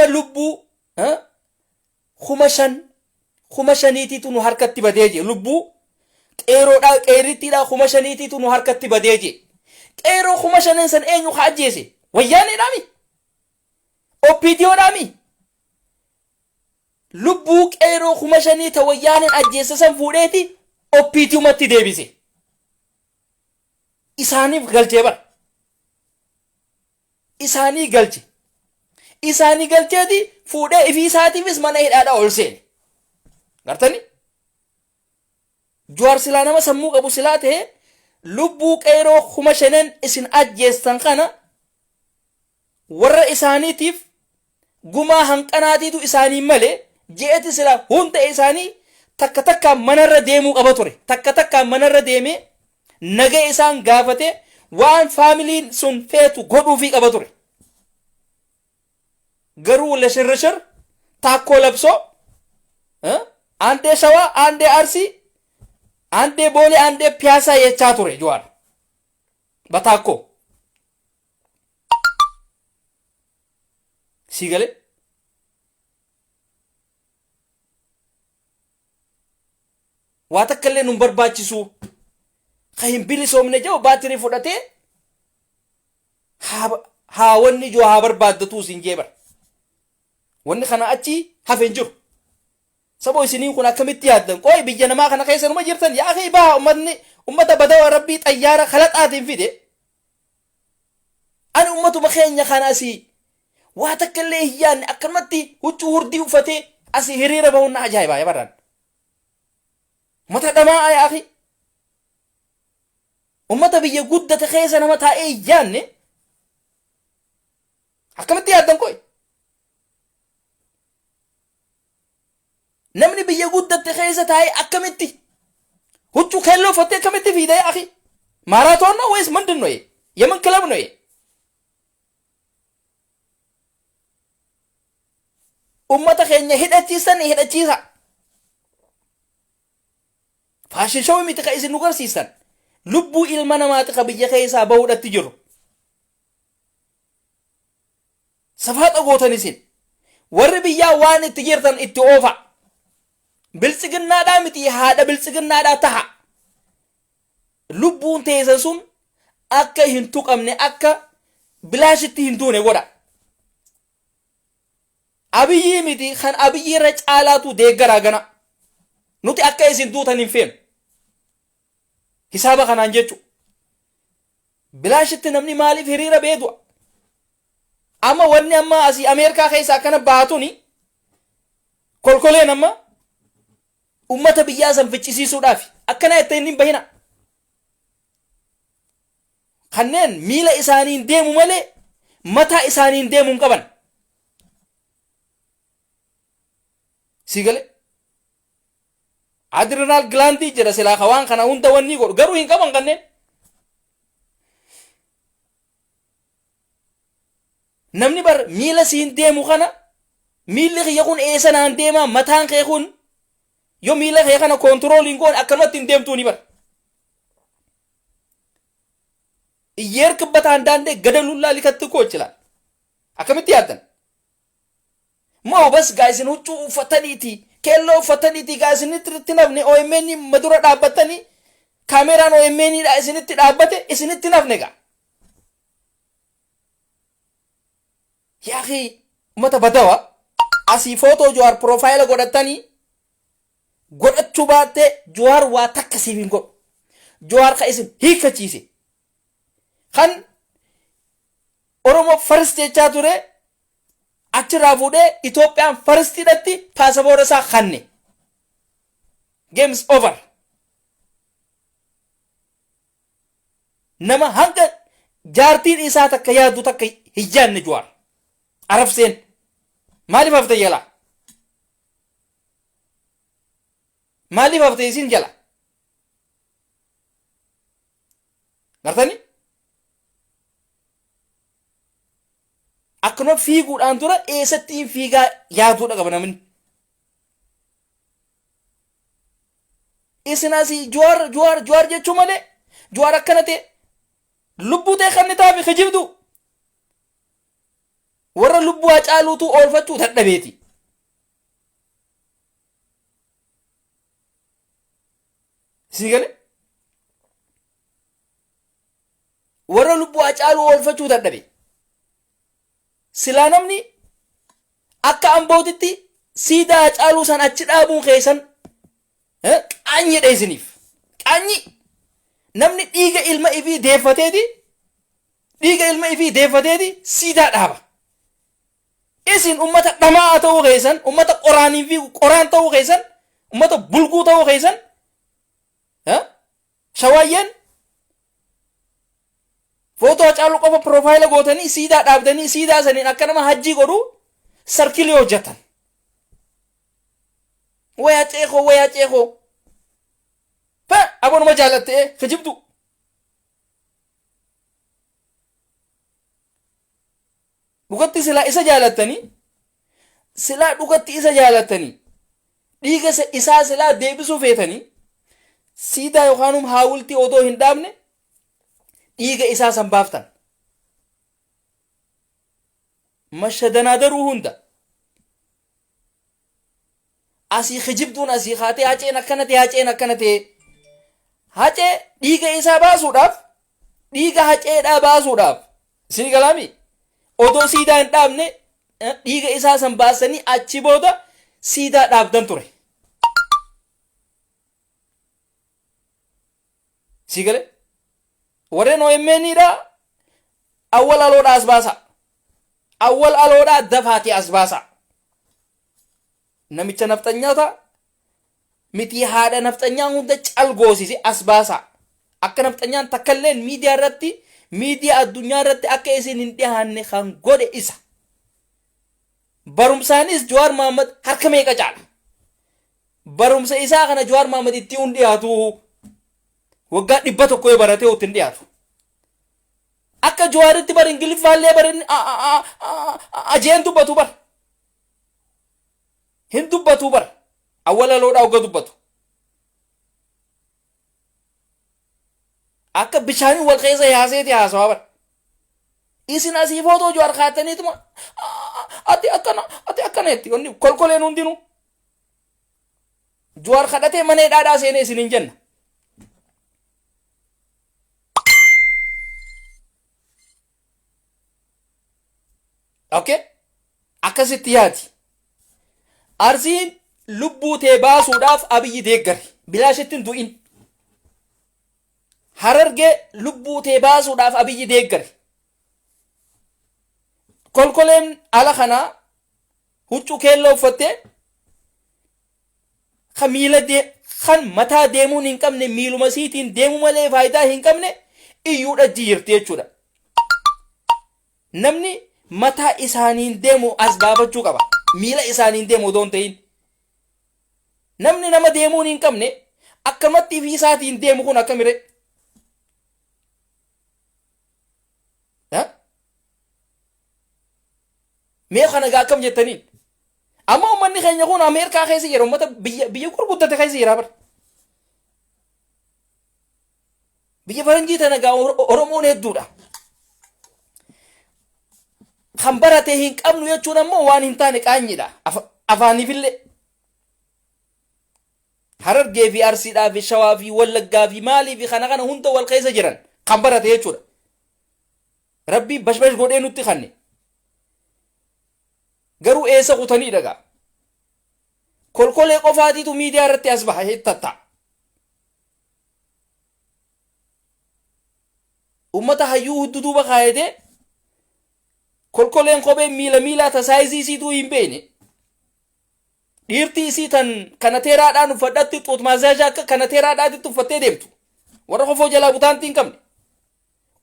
lubbuu 5,000 5,000tiitu nu harkatti badee jee. Lubbuu qeeroodhaa qeerrittiidhaa 5,000tiitu nu harkatti badee jee. Qeeroo 5,000n san eenyu ka ajjeese? Wayyaaneedhaami? OPDOdhaami? Lubbuu qeeroo 5,000 ta wayyaaneen ajjeesse san fuudheeti OPDOmatti deebise. Isaaniif galchee bara. Isaanii galche. Isaanii galcheeti fuudhee ifii isaatiifis mana hidhaadhaa ol seene. Gartani? Jawaar silaa nama sammuu qabu silaa ta'e lubbuu qeeroo 5,000n isin ajjeestan kana warra isaaniitiif gumaa hanqanaatiitu isaanii malee je'eeti silaa hunda isaanii takka takkaan manarra deemuu qaba ture. Takka takkaan manarra deemee naga isaan gaafate waan faamiliin sun feetu godhuufii qaba ture. Garuu lashirrishir taakkoo labsoo aandee Shawaa, aandee Arsii, aandee Boolee, aandee Piyaasaa jechaa ture Jawaar. Bataakkoo. Sii galee? Waa takka illee nun barbaachisu. Ka hin bilisoomne jedhu baatirii fudhatee haa wanni ijoo haa barbaaddatuu siin jee bara. Wanni kana achi hafe hin jiru. Saboo isiniin kun akkamitti yaaddan? Qooyi biyya namaa kana keessa numa jirtan yaa akii baha ummatni ummata badawa rabbii xayyaara kalaxaatiin fide. Ani ummatuma keenya kana asii waa takka illee hin yaadne akkanumatti huccuu hurdii uffatee asii hiriira bahuun na ajaa'ibaa yaa barraan. Ummata dhamaa yaa akii. Ummata biyya guddate keessa nama taa'ee hin yaadne akkamitti yaaddan qoy? Namni biyya guddatte keessa taa'ee akkamitti huccuu keelloo uffattee akkamitti fiida yaa akhi? ማራቶን ነው ወይስ ምንድን ነው ይሄ? የምን ክለብ ነው ይሄ? Ummata keenya hidhachiisan hidhachiisa. Fashion show miti ka isin nu garsiisan. Lubbuu ilma namaati ka biyya keessaa bahuudhatti jiru. Safaaxa gootan isin. Warri biyyaa waan itti jirtan itti oofa. Biltsiginnaadhaa miti haadha biltsiginnaadhaa taha. Lubbuun teessan sun akka hin tuqamne akka bilaashitti hin duune godha. Abiyyii miti kan abiyyii irra caalaatu deeggaraa gana. Nuti akka isin duutan hin feenu. Hisaaba kanaan jechu. Bilaashitti namni maaliif hiriira bee du'a? Amma wanni amma asii Ameerikaa keessa akkana baatuni kolkoleen amma ummata biyyaa san ficcisiisuudhaaf akkana jettee hin bahina. Kanneen miila isaaniin deemu malee mataa isaaniin deemu hin qaban. Sii galee? Adrenal glandii jedha silaa ka waan kana hunda wanni godhu garuu hin qaban kanneen. Namni bar miila siin deemu kana miilli kiyya kun eessa naan deema mataan kee kun yoo miila kee kana control hin goone akkanumatti hin deemtuu ni bar. እየሄድክበት አንዳንዴ ገደሉላ ሊከት እኮ ይችላል። Akkamitti yaaddan? Moo bas gaa isin huccuu uffataniiti keelloo uffataniiti gaa isinitti nafne OMN madura dhaabbatanii kaameraan OMN dha isinitti dhaabbate isinitti nafne gaa. Yaa akhi ummata badawa asii footoo Jawaar profile godhatanii godhachuu baattee Jawaar waa takka siif hin godhu. Jawaar ka isin hiikkachiise. Kan Oromoo first jechaa ture achirraa fuudhee Itoophiyaan firstiidhatti paasapoora isaa kanne. Games over. Nama hanga jaartiin isaa takka yaaddu takka hin yaadne Jawaar. Arabseen. Maaliif hafte jala? Maaliif hafte isin jala? Gartanii? Akkanuma fiiguudhaan dura eessatti hin fiigaa yaaduudha qaba namni. Isin asii Jawaar Jawaar Jawaar jechuu malee Jawaar akkana ta'e lubbuu ta'e kan ni taafi kijibdu. Warra lubbuu Hacaaluutu oolfachuu dadhabeeti. Isin galee? Warra lubbuu Hacaaluu oolfachuu dadhabe. Silaa namni akka Ambootitti siidaa Hacaaluu san achi dhaabuun keessan qaanyiidha isiniif. Qaanyii. Namni dhiiga ilma ifii deeffateeti dhiiga ilma ifii deeffateeti siidaa dhaaba. Isin ummata dhama'aa ta'uu keessan, ummata qoraanii fi qoraan ta'uu keessan, ummata bulguu ta'uu keessan, shawaayyeen footoo Hacaaluu qofa piroofaayila gootanii siidaa dhaabdanii siidaa saniin akka nama hajjii godhu sarkilii hojjetan. Way Hacee koo, way Hacee koo. Pa abonuma jaalattee kijibdu. Dhugatti silaa isa jaalattanii silaa dhugatti isa jaalattanii dhiiga isaa silaa deebisuu feetanii siidaa yookaanum haawultii odoo hin dhaabne dhiiga isaa san baaftan. Mashadanaa daruu hunda. Asii kijibduun asii kaatee Haceen akkana ta'e Haceen akkana ta'e. Hacee dhiiga isaa baasuudhaaf dhiiga Haceedhaa baasuudhaaf isin galaami odoo siidaa hin dhaabne dhiiga isaa san baasanii achi booda siidaa dhaabdan ture. Sii galee warreen OMN dha awwal aloodhaa as baasaa. Awwal aloodhaa dafaatii as baasaa. Namicha nafxanyoota mitii haadha nafxanyaa hunda cal goosise as baasaa. Akka nafxanyaan takkalleen miidiyaa irratti miidiyaa addunyaa irratti akka isin hin dhiyaanne kan godhe isa. Barumsaanis Jawaar Mahaammad harka meeqa caala? Barumsa isaa kana Jawaar Mahaammad itti hin dhiyaatu. Waggaa 100 yoo baratee itti hin dhiyaatu. Akka Jawaaritti bar Ingiliffaallee bar ajeen dubbatu bar. Hin dubbatu bar. Awwalaloodhaa hogga dubbatu. Akka bishaanii wal keessa yaaseeti haasawaa bar. Isin asii footoo Jawaar kaataniituma ati akkana ati akkana jetti wanni kolkoleen hundinuu. Jawaar kadhatee mana hidhaadhaa seenee isin hin jenna. Okay? Akkasitti yaadi. Arsiin lubbuu tee baasuudhaaf Abiyyi deeggari. Bilaashitti hin du'in. Harargee lubbuu tee baasuudhaaf Abiyyi deeggari. Kolkoleen ala kanaa huccuu keelloo uffattee kan miila dee kan mataa deemuun hin qabne miiluma isiitiin deemuu malee faayidaa hin qabne iyyuudha jirti jechuudha. Namni mataa isaaniin deemu as baafachuu qaba. Miila isaaniin deemu odoo hin ta'in. Namni nama deemuun hin qabne akkamatti ifii isaatiin deemu kun akkamiree? Mee kana gaa akkam jettaniin? Amma uummanni keenya kun Ameerikaa keessa jira, uummata biyya biyya gurguddate keessa jira bara. Biyya faranjii tana gaa Oromoon hedduudha. Kan barate hin qabnu jechuun ammoo waan hin taane qaanyiidha. Afaaniifillee. Harargee fi Arsiidhaa fi Shawaa fi Wallaggaa fi maalii fi kana kana hunda wal keessa jiran kan barate jechuudha. Rabbii bashbash godhee nutti kanne. Garuu eessa kutanii dhagaa? Kolkolee qofaatiitu miidiyaa irratti as baha hittatta. Ummata hayyuu huddu duuba kaayatee kolkoleen kophee miila miilaa ta saayizii isiituu hin beekne. Dhiirtii isii tan kanateeraadhaan uffadhatti xuut maazaashaa akka kanateeraadhaatitti uffattee deemtu. Warra kofoo jalaa butaantii hin qabne.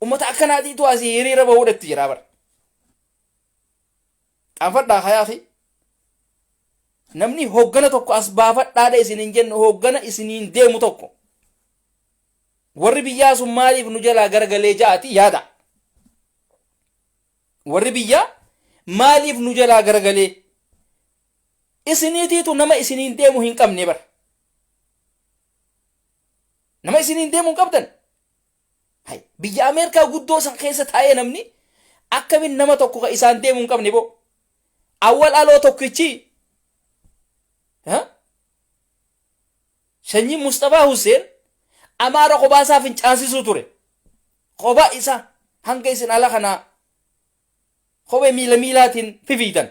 Ummata akkanaatiitu asii hiriira bahuudhatti jira bara. Qaanfadhaa hayaa fi namni hoggana tokko as baafadhaadha isin hin jennu hoggana isiniin deemu tokko. Warri biyyaa sun maaliif nu jalaa garagalee ja'ati yaada. Warri biyyaa maaliif nu jalaa garagalee isiniitiitu nama isiniin deemu hin qabne bara. Nama isiniin deemu hin qabdan. Hay, biyya Ameerikaa guddoo san keessa taa'ee namni akkamiin nama tokko ka isaan deemu hin qabne boo. Awwal aloo tokkichi ha? Sanyii Musxafaa Hussein Amaara kophaa isaa fincaansisuu ture. Kophaa isaa hanga isin ala kanaa kophee miila miilaatiin fifiitan.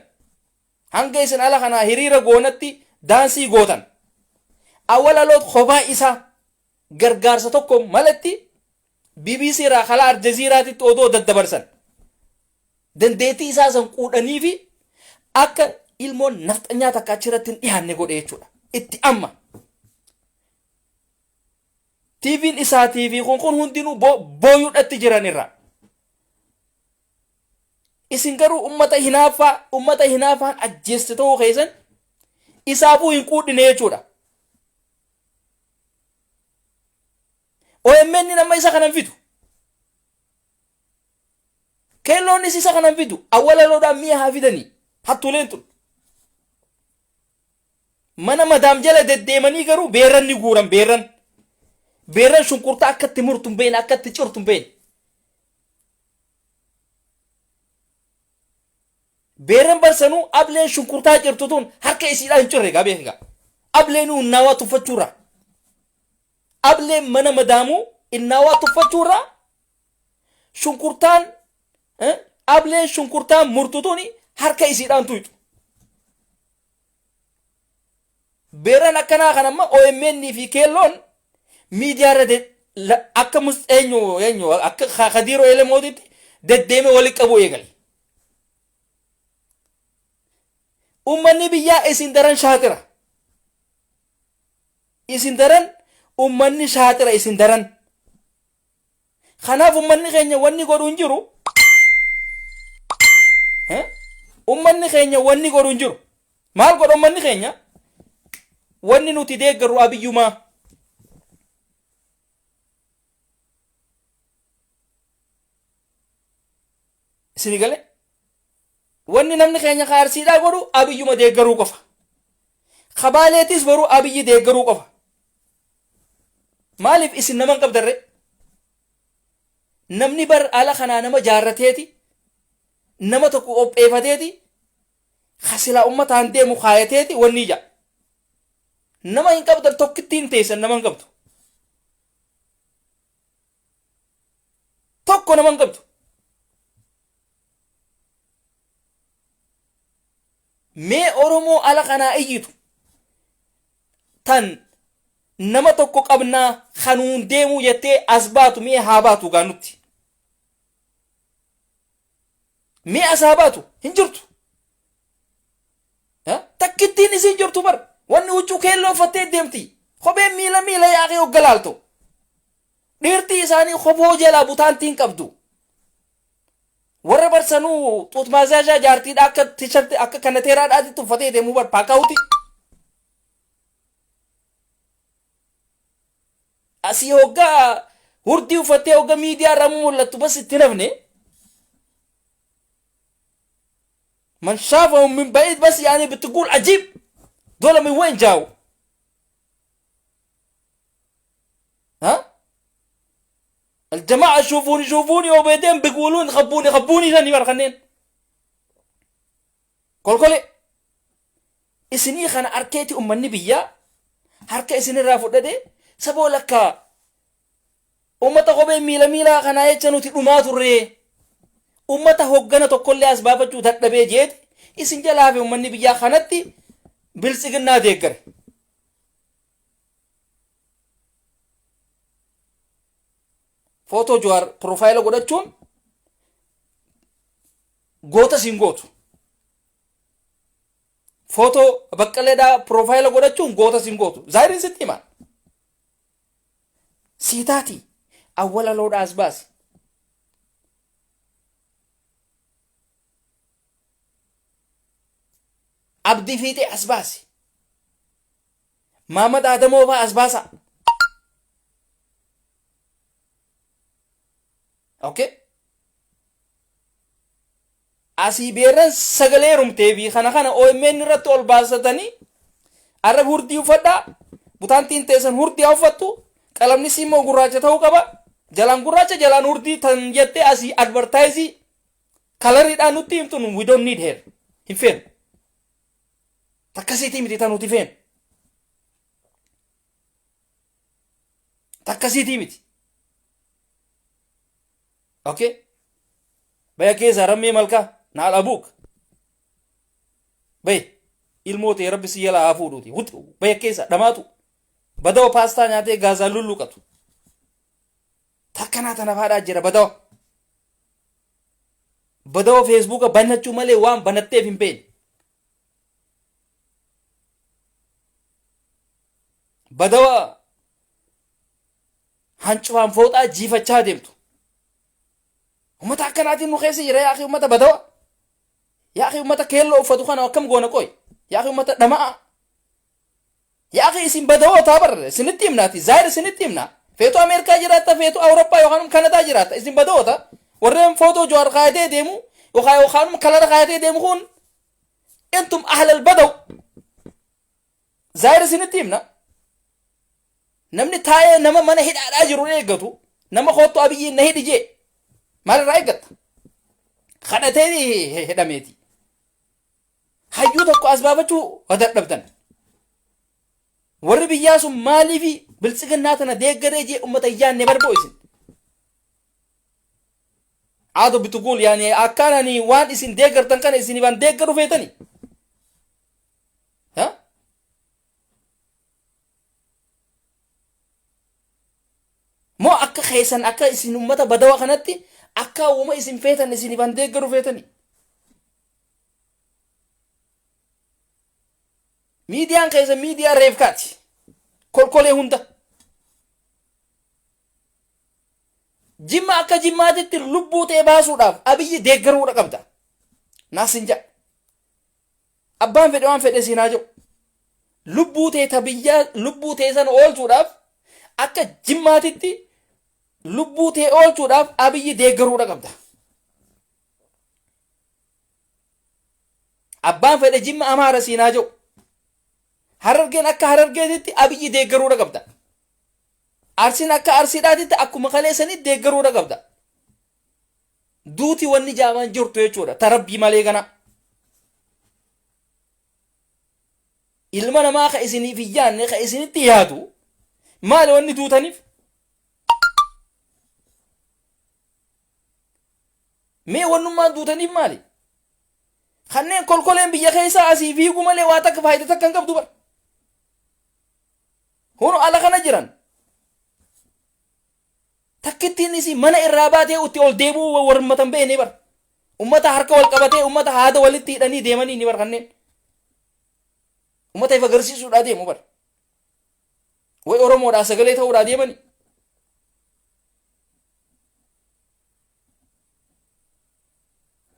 Hanga isin ala kanaa hiriira goonatti daansii gootan. Awwalaloot kophaa isaa gargaarsa tokko malatti BBC irraa kalaa Aljaziiraatitti odoo daddabarsan. Dandeettii isaa san quudhanii fi akka ilmoon nafxanyaa takka achirratti hin dhiyaanne godhe jechuudha. Itti amma. TV'n isaatii fi kun kun hundinuu booyuudhatti jiran irraa. Isin garuu ummata hinaaffaa ummata hinaaffaan ajjeeste ta'uu keessan isaafuu hin quudhine jechuudha. OMN nama isa kanan fidu. Keelloonis isa kanan fidu. Awwalaloodhaan mi'a haa fidanii. Hattuuleen tun. Mana madaam jala deddeemanii garuu beerran ni guuran beerran. Beerran shunkurtaa akka itti murtu hin beekne akka itti cirtu hin beekne. Beerran barsanuu ableen shunkurtaa cirtu tun harka isiidhaan hin cirre gaa beekaa. Ableenuu innaawaa tuffachuurraa. Ableen mana madaamuu innaawaa tuffachuurraa shunkurtaan ableen shunkurtaan murtu tuni harka isiidhaan tuyxu. Beeran akkanaa kan amma OMN fi Keelloon miidiyaa irra akka eenyu eenyu akka Kadiiroo Elemootitti deddeeme wali qabuu eegale. Uummanni biyyaa isin daran shaaxira. Isin daran uummanni shaaxira isin daran. Kanaaf uummanni keenya wanni godhu hin jiru. Uummanni keenya wanni godhu hin jiru. Maal godha uummanni keenya? Wanni nuti deeggarru abiyyumaa. Isin gale? Wanni namni keenya ka Arsiidhaa godhu Abiyyuma deeggaruu qofa. Ka Baaleetis baruu Abiyyi deeggaruu qofa. Maaliif isin nama hin qabdarre? Namni bar ala kanaa nama jaarrateeti, nama tokko qopheeffateeti, ka silaa ummataan deemu kaayateeti wanni ija. Nama hin qabdan tokkittiin teessan nama hin qabdu. Tokko nama hin qabdu. Mee Oromoo ala kanaa iyyitu tan nama tokko qabnaa kanuun deemuu jettee as baatu mee haa baatu gaa nutti. Mee as haa baatu hin jirtu. Takkittiin isiin jirtu bar wanni huccuu keelloo uffattee deemti. Kopheen miila miila yaaqee hogga laaltu. Dhiirtii isaanii kofoo jalaa butaantiin qabdu. Warra barsanuu xuut maazaazhaa jaartiidha akka tisharti akka kanateeraadhaatti uffatee deemuu bar paakaawuti. Asii hoggaa hurdii uffattee hogga miidiyaa irraa mul'attu bas itti nafne. Man shaafahum min ba'iid bas yaani bitiguul ajiib. Dola min wayn jaawu. ها الجماعة شوفوني شوفوني وبعدين بيقولون خبوني خبوني ثاني مرة خنين كل كل isinii kana arkeeti ummanni biyyaa harka isinirraa fudhate saboo lakka ummata kophee miila miilaa kanaa jecha nuti dhumaa turree ummata hoggana tokkollee as baafachuu dadhabee jeeti isin jalaa fi ummanni biyyaa kanatti biltsiginnaa deeggare. Footoo Jawaar piroofaayila godhachuun goota siin gootu. Footoo Baqqaleedhaa piroofaayila godhachuun goota siin gootu. Zaahiriin sitti himaa. Siitaati awwala loodhaa as baasi. Abdii fiixee as baasi. Maamad Adamoo fa'aa as baasaa. Okay. Asii beerran sagalee heerumtee fi kana kana OMN irratti ol baasatanii arra hurdii uffadhaa butaantiin teessan hurdii haa uffattu qalamni sii immoo gurraacha ta'uu qaba jalaan gurraacha jalaan hurdii tan jettee asii advertaayizii kalariidhaan nutti himtu nu we don't need her hin feenu takkasiitii miti tan nuti feenu. Takkasiitii miti. Okay? Baya keessaa rammee malkaa naal abuuk. Bay ilmoo ta'e rabbi si jalaa haa fuudhuuti. Huxu baya keessa dhamaatu. Badawa paastaa nyaatee gaazaan lulluqatu. Takkanaa tana faadhaa jira badawa. Badawa feesbuuka banachuu malee waan banatteef hin beekne. Badawa hancufaan fooxaa jiifachaa deemtu. Ummata akkanaatiin nu keessa jira yaa akhi ummata badawa. Yaa akhi ummata keelloo uffatu kana akkam goona qoy. Yaa akhi ummata dhama'a. Yaa akhi isin badawootaa bar isinitti himnaati zaahir isinitti himna. Feetu Ameerikaa jiraatta feetu Awurooppaa yookaan Kanadaa jiraatta isin badawoota. Warreen footoo Jawaar kaayatee deemu yookaan kalara kaayatee deemu kun intum ahlal badaw. Zaahir isinitti himna. Namni taa'ee nama mana hidhaadhaa jiru eeggatu nama koottu Abiyyiin na hidhi jee maalirraa eeggatta? Kadhatee hidhameeti. Hayyuu tokko as baafachuu dadhabdan. Warri biyyaa sun maaliif biltsiginnaa tana deeggaree jee ummata hin yaanne barboo isin. Aado bituguul yaani akkaan ani waan isin deeggartan kana isinifan deeggaru feetani. Ha? Moo akka keessan akka isin ummata badawa kanatti akka uuma isin feetan isinifan deeggaru feetani. Miidiyaan keessa miidiyaa reefkaati. Kolkolee hunda. Jimma akka jimmaatitti lubbuu ta'e baasuudhaaf Abiyyi deeggaruudha qabda. Naas hin jedha. Abbaan fedhe waan fedhe siin haa jedhu. Lubbuu ta'e ta biyyaa lubbuu ta'e sana oolchuudhaaf akka jimmaatitti lubbuu ta'e oolchuudhaaf Abiyyi deeggaruudha qabda. Abbaan fedhe Jimma Amaara siin haa jedhu. Harargeen akka Harargeetitti Abiyyi deeggaruudha qabda. Arsiin akka Arsiidhaatitti akkuma kaleessanii deeggaruudha qabda. Duuti wanni jaamaan jirtu jechuudha. Ta rabbii malee gana. Ilma namaa ka isiniif hin yaanne ka isinitti yaadu maali wanni duutaniif? Mee wannummaan duutaniif maali? Kanneen kolkoleen biyya keessaa asii fiigu malee waa takka faayidaa takka hin qabdu bara. Hunu ala kana jiran. Takkittiin isii mana irraa baatee itti ol deebi'uu warmatan beekne bara. Ummata harka wal qabatee ummata haada walitti hidhanii deemanii ni bara kanneen. Ummata if agarsiisuudhaa deemu bara. Way Oromoodhaa sagalee ta'uudhaa deemanii.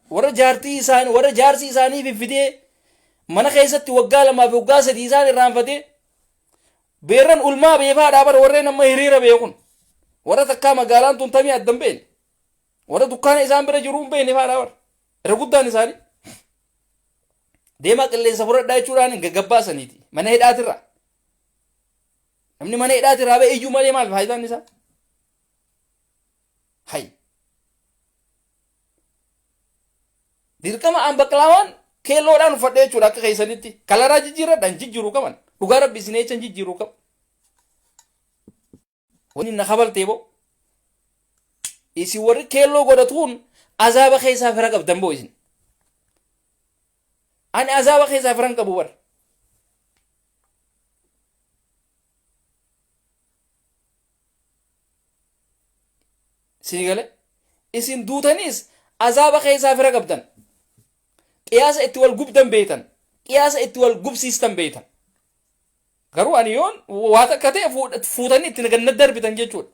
Warra jaartii isaanii warra jaarsi isaanii fiffidee mana keessatti waggaa lamaa fi waggaa sadii isaan irraanfatee beerran ulmaa beefaadhaa bara warreen amma hiriira beekun warra takkaa magaalaan tun tamii addan beekne warra dukkaana isaan bira jiru hin beekne faadhaa bara irra guddaan isaanii deemaa qilleensa fudhadhaa jechuudhaan gaggabbaasaniiti mana hidhaatirraa namni mana hidhaatirraa ba'e iyyuu malee maal faayidaan isaa Hay. Dirqama an baqlaawaan keelloodhaan uffadhe jechuudha akka keessanitti. Kalaraa jijjiirradha hin jijjiiruu qaban. Dhugaa rabbi isin jecha hin jijjiiruu qabu. Wanni na kabaltee boo. Isin warri keelloo godhatuun azaaba keessaa fira qabdan boo isin. Ani azaaba keessaa fira hin qabu bara. Sii gale? Isin duutaniis azaaba keessaa fira qabdan. Qiyaasa itti wal gubdan beeytan. Qiyaasa itti wal gubsiistan beeytan. Garuu ani yoon waa takka ta'e fuutanii itti na darbitan jechuudha.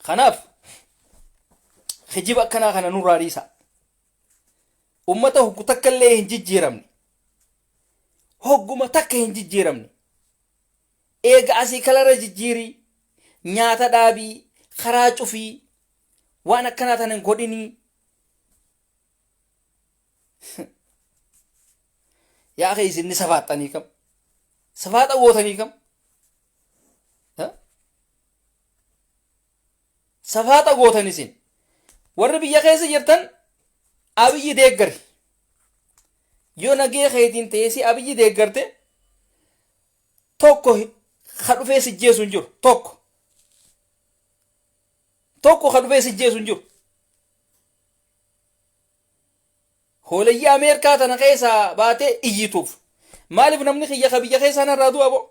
Kanaaf kijiba akkanaa kana nurraa dhiisaa. Ummata hoggu takka illee hin jijjiiramne. Hogguma takka hin jijjiiramne. Eega asii kalara jijjiirii, nyaata dhaabii, karaa cufii, waan akkanaa tana hin godhinii. Yaa akhi isin ni safaaxxanii kam? Safaaxa gootanii kam? Safaaxa gootan isin. Warri biyya keessa jirtan Abiyyi deeggari. Yoo nagee keetiin teessee Abiyyi deeggarte Tokko ka dhufee si jeesu hin jiru. Tokko. Tokko ka dhufee si jeesu hin jiru. Hooleyyii Ameerikaa tana keessaa baatee iyyituuf. Maaliif namni kiyya ka biyya keessaa narraa du'a boo?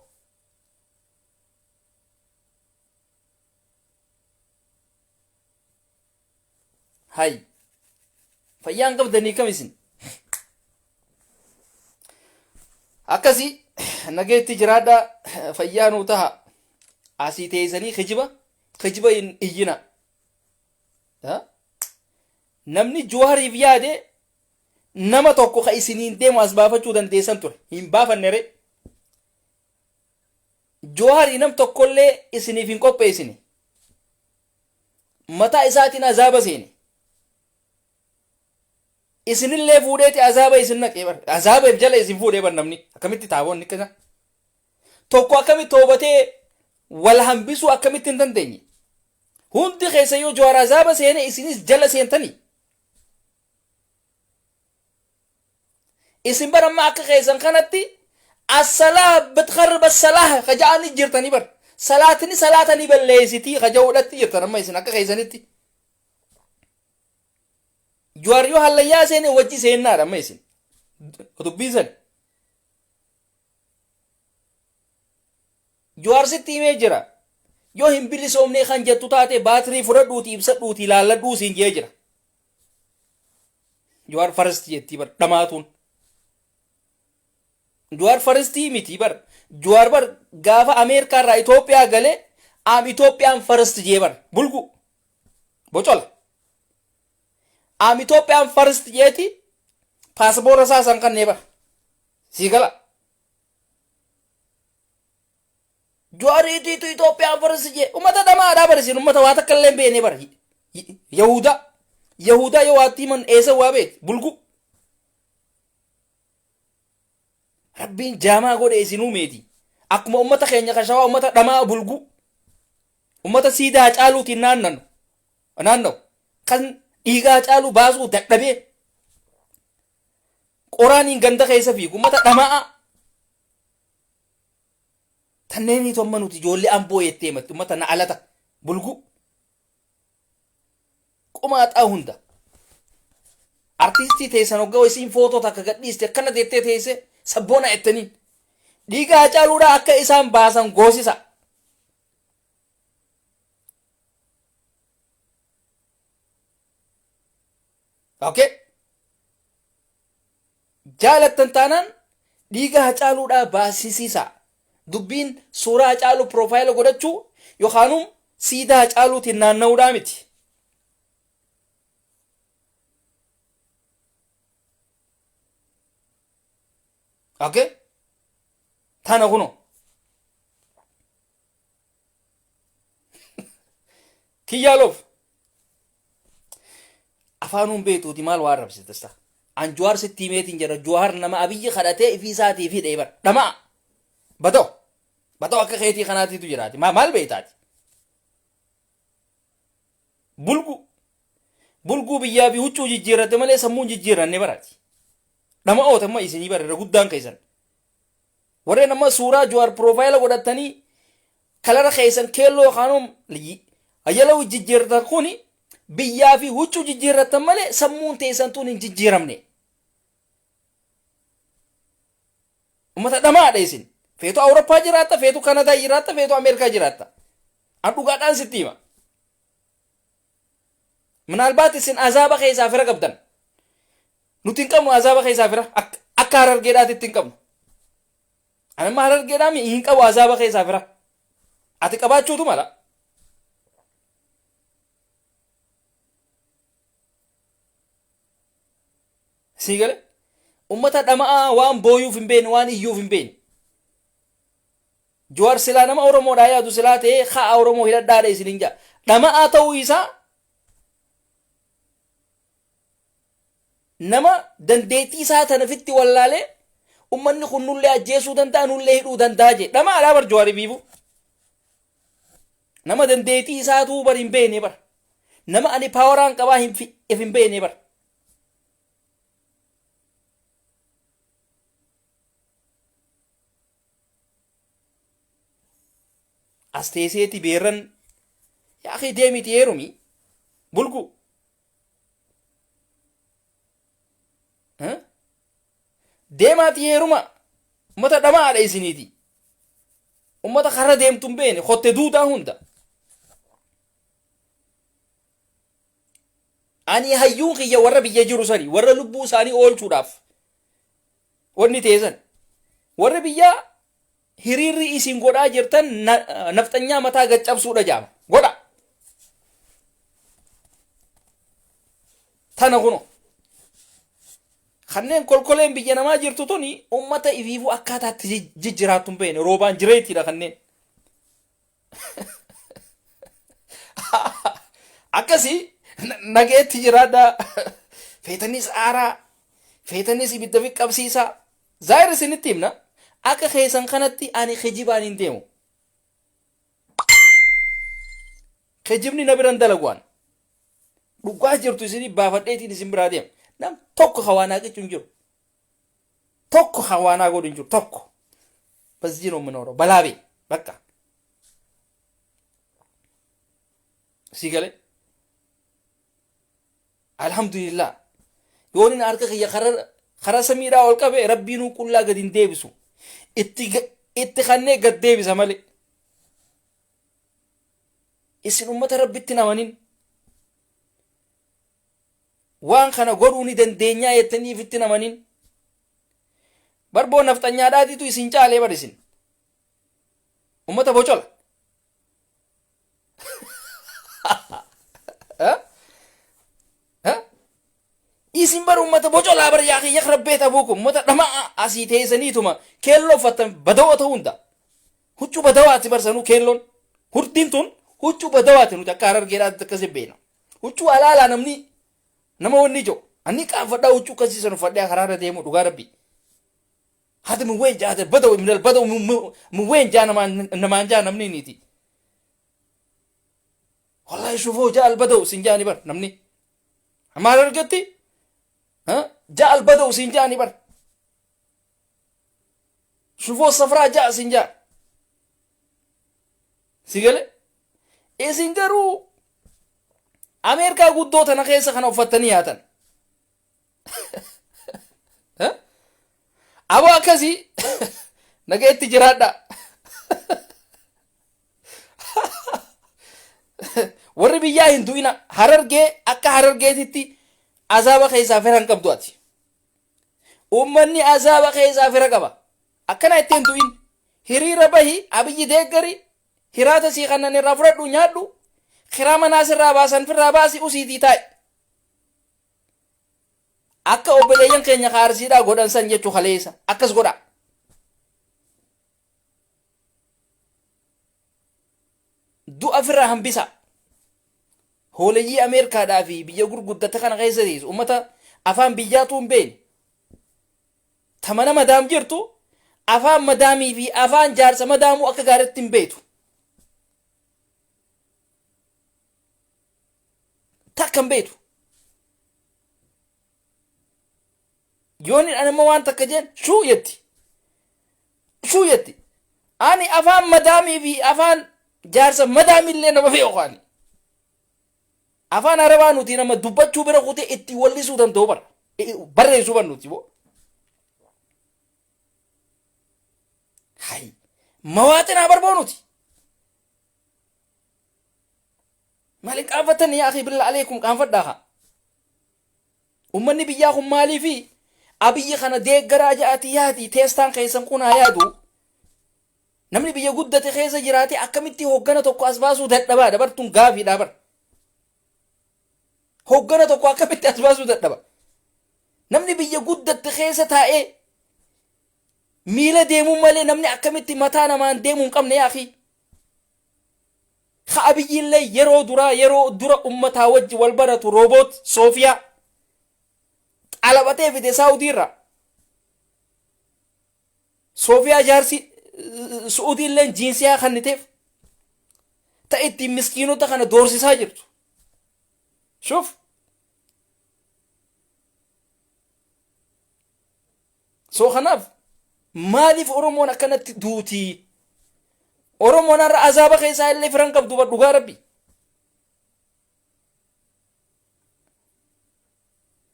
Hay. Fayyaan qabdanii kam isin? Akkasii nageetti jiraadhaa fayyaa nuu taha. Asii teessanii kijiba kijiba hin iyyina. Ha? Namni Juwaariif yaade nama tokko ka isiniin deemu as baafachuu dandeessan ture. Hin baafanne ree. Juwaarii nam tokkollee isiniif hin qopheessine. Mataa isaatiin azaaba seene. Isinillee fuudheeti azaaba isin naqee bar. Azaaba jala isin fuudhee bar namni. Akkamitti taaboonni akkana? Tokko akkamitti toobatee wal hambisuu akkamitti hin dandeenye? Hundi keessa yoo Jawaar azaaba seene isinis jala seentanii. Isin bar amma akka keessan kanatti as-salaah bitqarrib as-salaah ka ja'anii jirtanii bar. Salaatni salaata ni balleessitii ka ja'uudhatti jirtan amma isin akka keessanitti. Jawaar yoo hallayyaa seene wajji seennaadha amma isin. Dubbii san. Jawaar sitti himee jira. Yoo hin bilisoomnee kan jettu taate baatirii fudhadhuutii ibsadhuutii laalladhuu siin jee jira. Jawaar farasti jettii bar dhamaatuun. Jawaar faristii miti bar. Jawaar bar gaafa Ameerikaa irraa Itoophiyaa galee am Itoophiyaan farasti jee bar bulgu. Bocola. Am Itoophiyaan farasti jeeti paaspoora isaa san kannee bar. Sii gala. Jawaariitiitu Itoophiyaan farasti jee ummata dhamaadhaa bar isin ummata waa takka illee hin beekne bar. Yahudaa. Yahudaa yoo waatti himan eessa waa beekti bulgu. Rabbiin jaamaa godhe isin uumeeti. Akkuma ummata keenya kan shawaa ummata dhamaa bulgu. Ummata siidaa Hacaaluutiin naannanu. Naanna'u. Kan dhiigaa Hacaaluu baasuu dadhabee. Qoraaniin ganda keessa fiigu ummata dhama'aa. Tanneeniitu amma nuti ijoollee amboo jettee himatti ummata na alata bulgu. Qumaaxaa hunda. Artiistii teessan hoggaa isiin footoo takka gadhiiste akkana teettee teesse sabboona jettaniin. Dhiiga Hacaaluudhaa akka isaan baasan goosisa. Okay? Jaalattan taanaan dhiiga Hacaaluudhaa baasisiisa. Dubbiin suuraa Hacaaluu piroofaayila godhachuu yookaanum siidaa Hacaaluutiin naanna'uudhaa miti. Okay? Tana kunoo. Kiyyaa loof. Afaanuun beektuuti maal waa arrabsita sa. An Jawaar sitti himeetiin jedha Jawaar nama Abiyyi kadhatee ifii isaatiif hidhee bar. Dhama'a. Badoo. Badoo akka keetii kanaatiitu jiraati. Maal beektaati? Bulguu. Bulguu biyyaa fi huccuu jijjiirratte malee sammuun jijjiirranne barati. Dhama'oota amma isinii bara irra guddaan keessan. Warreen amma suuraa Jawaar piroofaayila godhattanii kalara keessan keelloo yookaan yellow jijjiirratan kuni biyyaa fi huccuu jijjiirrattan malee sammuun teessan tun hin jijjiiramne. Ummata dhamaadha isin. Feetu Awurooppaa jiraatta, feetu Kanadaa jiraatta, feetu Ameerikaa jiraatta. An dhugaadhaan sitti hima. Minaalbaat isin azaaba keessaa fira qabdan. Nuti hin qabnu azaaba keessaa fira. Akka harargeedhaatitti hin qabnu. Ani amma harargeedhaa hin qabu azaaba keessaa fira. Ati qabaachuutu mala. Sii gale? Ummata dhama'aa waan booyuuf hin beekne waan iyyuuf hin beekne. Jawaar silaa nama Oromoodhaa yaadu silaa ta'ee ka'a Oromoo hidhadhaadha isiniin ja'a. Dhama'aa ta'uu isaa nama dandeettii isaa tana fitti wallaalee ummanni kun nullee ajjeesuu danda'a nullee hidhuu danda'a jee. Dhama'aadhaa bar Jawaar biifu. Nama dandeettii isaatuu bar hin beekne bar. Nama ani paawaraan qabaa hin if hin beekne bar. As teeseeti beerran yaa akhi deemiti heerumi bulgu. Deemaati heeruma ummata dhamaadha isiniiti. Ummata karra deemtu hin beene kotte duudaa hunda. Ani hayyuun kiyya warra biyya jiru sani warra lubbuu isaanii oolchuudhaaf wanni teessan. Warri biyyaa hiriirri isin godhaa jirtan nafxanyaa mataa gad cabsuudha jaama. Godha. Tana kuno. Kanneen kolkoleen biyya namaa jirtu tuni ummata ifiifuu akkaataatti jijjiraattu hin beekne roobaan jireettiidha kanneen. Akkasii nageetti jiraadhaa. Feetanis aaraa, feetanis ibidda fi qabsiisaa. Zaayir isinitti himna. Akka keessan kanatti ani kijibaan hin deemu. Kijibni na biran dalagu'an. Dhugaa jirtu isinii baafadheetiin isin biraa deema. Nam tokko hawaanaa qicu hin jiru. Tokko hawaanaa godhu hin jiru. Tokko. Bazzii ነው የምኖረው በላቤ በቃ si galee alhamdulillah yoonin harka kiyya kara samiidhaa ol qabe rabbiinuu qullaa gad hin deebisu itti kannee gad deebisa malee isin ummata rabbitti hin amanin waan kana godhuu ni dandeenyaa jettanii ifitti hin amanin barboo nafxanyaadhaatitu isin caalee bar isin ummata bocola. Isin bar ummata bocolaa bar yaa kiyya rabbeet abuukum ummata dhama'a asii teessaniituma keelloo uffattan badawoo ta'uu hunda huccuu badawaati barsanuu keelloon hurdiin tun huccuu badawaati nuti akka harargeedhaatti akkasi beena huccuu alaalaa namni nama wanni jiru anni qaanfadhaa huccuu akkasii san uffadhee karaarra deemu dhugaa rabbi hada min weyn jaa badaw min albadaw min weyn jaa namaan jaa namni niiti wallahi shufuu jaa albadaw sin jaani bar namni maal argatti jaa albadaw sin jaani bar shufuu safraa jaa sin jaa si gale isin garuu Ameerikaa guddoo tana keessa kana uffattanii yaatan. Aboo akkasii nageetti jiraadha. Warri biyyaa hin du'ina harargee akka harargeetitti azaaba keessaa fira hin qabdu ati. Uummanni azaaba keessaa fira qaba. Akkana itti hin du'in. Hiriira bahi abiyyi deeggari hiraata sii kannan irraa fudhadhu nyaadhu kiraa manaa sirraa baasan firraa baasi usiitii taa'i. Akka obboleeyyan keenya ka arsiidhaa godhan san jechuu kaleessa akkas godha. Du'a firraa hambisa. Hooleyyii Ameerikaadhaa fi biyya gurguddate kana keessa teessu ummata afaan biyyaatuu hin beekne. Ta mana madaam jirtu afaan madaamii fi afaan jaarsa madaamuu akka gaariitti hin beektu. Takka hin beektu. Yoon ani immoo waan takka jeen shuu jetti. Shuu jetti. Ani afaan madaamii fi afaan jaarsa madaamillee nama beeku ani. Afaan arabaa nuti nama dubbachuu bira kutee itti wallisuu danda'u bara. Barreessuu bar nuti boo. Hay. Mawaaxinaa barboo nuti. Maaliin qaanfattan yaa akhi billaa aleekum qaanfadhaa haa. Ummanni biyyaa kun maaliifi abiyyi kana deeggaraa ja'ati yaati teestaan keessan kun haa yaadu. Namni biyya guddate keessa jiraate akkamitti hoggana tokko as baasuu dadhabaa dabartuun gaafiidhaa bar. Hoggana tokko akkamitti as baasuu dadhaba. Namni biyya guddatte keessa taa'ee miila deemuu malee namni akkamitti mataa namaan deemuu hin qabne yaa akhi. Ka abiyyiillee yeroo duraa yeroo dura ummataa wajji wal baratu rooboot Soofiyaa xalabatee fide Saawudii irraa. Soofiyaa jaarsi Su'uudiilleen jiinsiyaa kanniteef ta ittiin miskiinota kana doorsisaa jirtu. Shuf. So kanaaf maaliif Oromoon akkanatti duutii? Oromoon har'a azaaba keessaa illee firan qabdu bar dhugaa rabbi.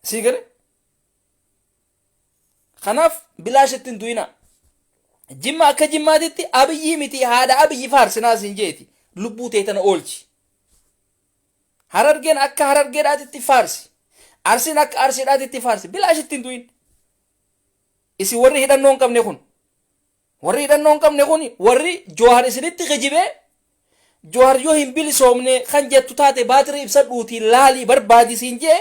Sii gale? Kanaaf bilaashitti hin du'inaa. Jimma akka jimmaatitti Abiyyii miti haadha Abiyyi faarsinaa siin jeeti. Lubbuu tee tana oolchi. Harargeen akka harargeedhaatitti faarsi. Arsiin akka arsiidhaatitti faarsi. Bilaashitti hin du'in. Isin warri hidhannoo hin qabne kun. Warri hidhannoo hin qabne kun warri Joohar isinitti kijibee Joohar yoo hin bilisoomne kan jettu taate baatirii ibsadhuutii laalii barbaadi siin jee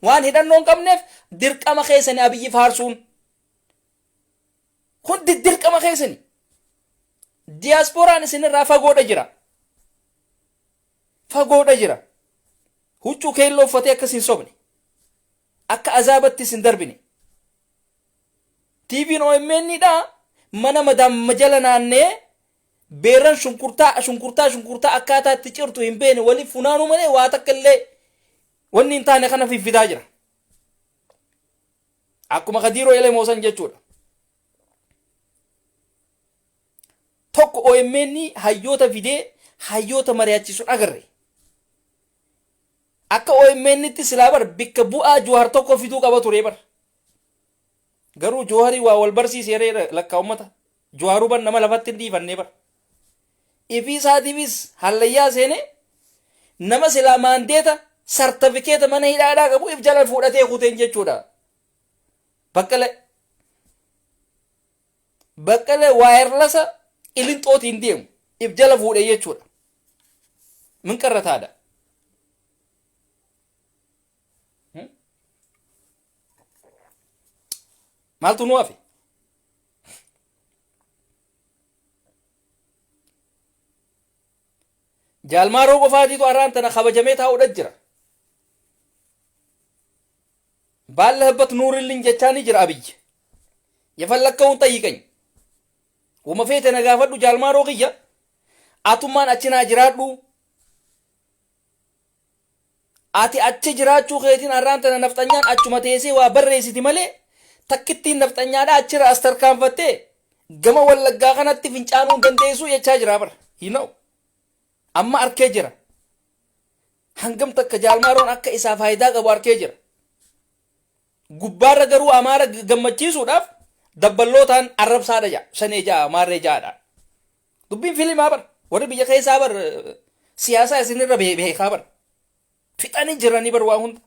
waan hidhannoo hin qabneef dirqama keessani Abiyyi faarsuun. Kun dirqama keessani. Diyaaspooraan isinirraa fagoodha jira. Fagoodha jira. Huccuu keelloo uffatee akkas hin sobne. Akka azaabatti isin darbine. TVn OMN dha mana madaam jala naannee beerran shunkurtaa shunkurtaa shunkurtaa akkaataa itti cirtu hin beekne waliif funaanuu malee waa takka illee wanni hin taane kana fiffidaa jira. Akkuma Kadiiroo Elemoo san jechuudha. Tokko OMN hayyoota fidee hayyoota mari'achiisu agarre. Akka OMN tti silaa bar bikka bu'aa Juwaar tokko fiduu qaba ture bar. Garuu Juwaarii waa wal barsiisee ree lakkaa ummata. Juwaaruu bar nama lafatti hin dhiifannee bar. Ifii isaatiifis hallayyaa seenee nama silaa maandeeta sartifikeeta mana hidhaadhaa qabu if jala fuudhatee kuteen jechuudha. Baqqalee Baqqalee waayerlasa qilinxootiin deemu if jala fuudhee jechuudha. Min qarrataadha. Maaltu nu hafe? Jaalmaaroo qofaatiitu arraan tana kabajamee taa'uudha jira. Baallahebbat nuurillin jechaa ni jira Abiyyi. Yafallakkahuun xayyiqany. Wama feete na gaafadhu jaalmaaroo kiyya. Atummaan achi naa jiraadhu. Ati achi jiraachuu keetiin arraan tana nafxanyaan achuma teessee waa barreessiti malee takkittiin nafxanyaadhaa achirra as tarkaanfattee gama wallaggaa kanatti fincaanuu hin dandeessuu jechaa jira bara. You know. Amma arkee jira. Hangam takka jaalmaaroon akka isaa faayidaa qabu arkee jira. Gubbaarra garuu Amaara gammachiisuudhaaf dabballootaan arrabsaadha ja'a. Shanee ja'a, maarree ja'aadha. Dubbiin filimaa bar. Warri biyya keessaa bar siyaasaa isinirra beekaa bar. Fixanii jiranii bar waa hunda.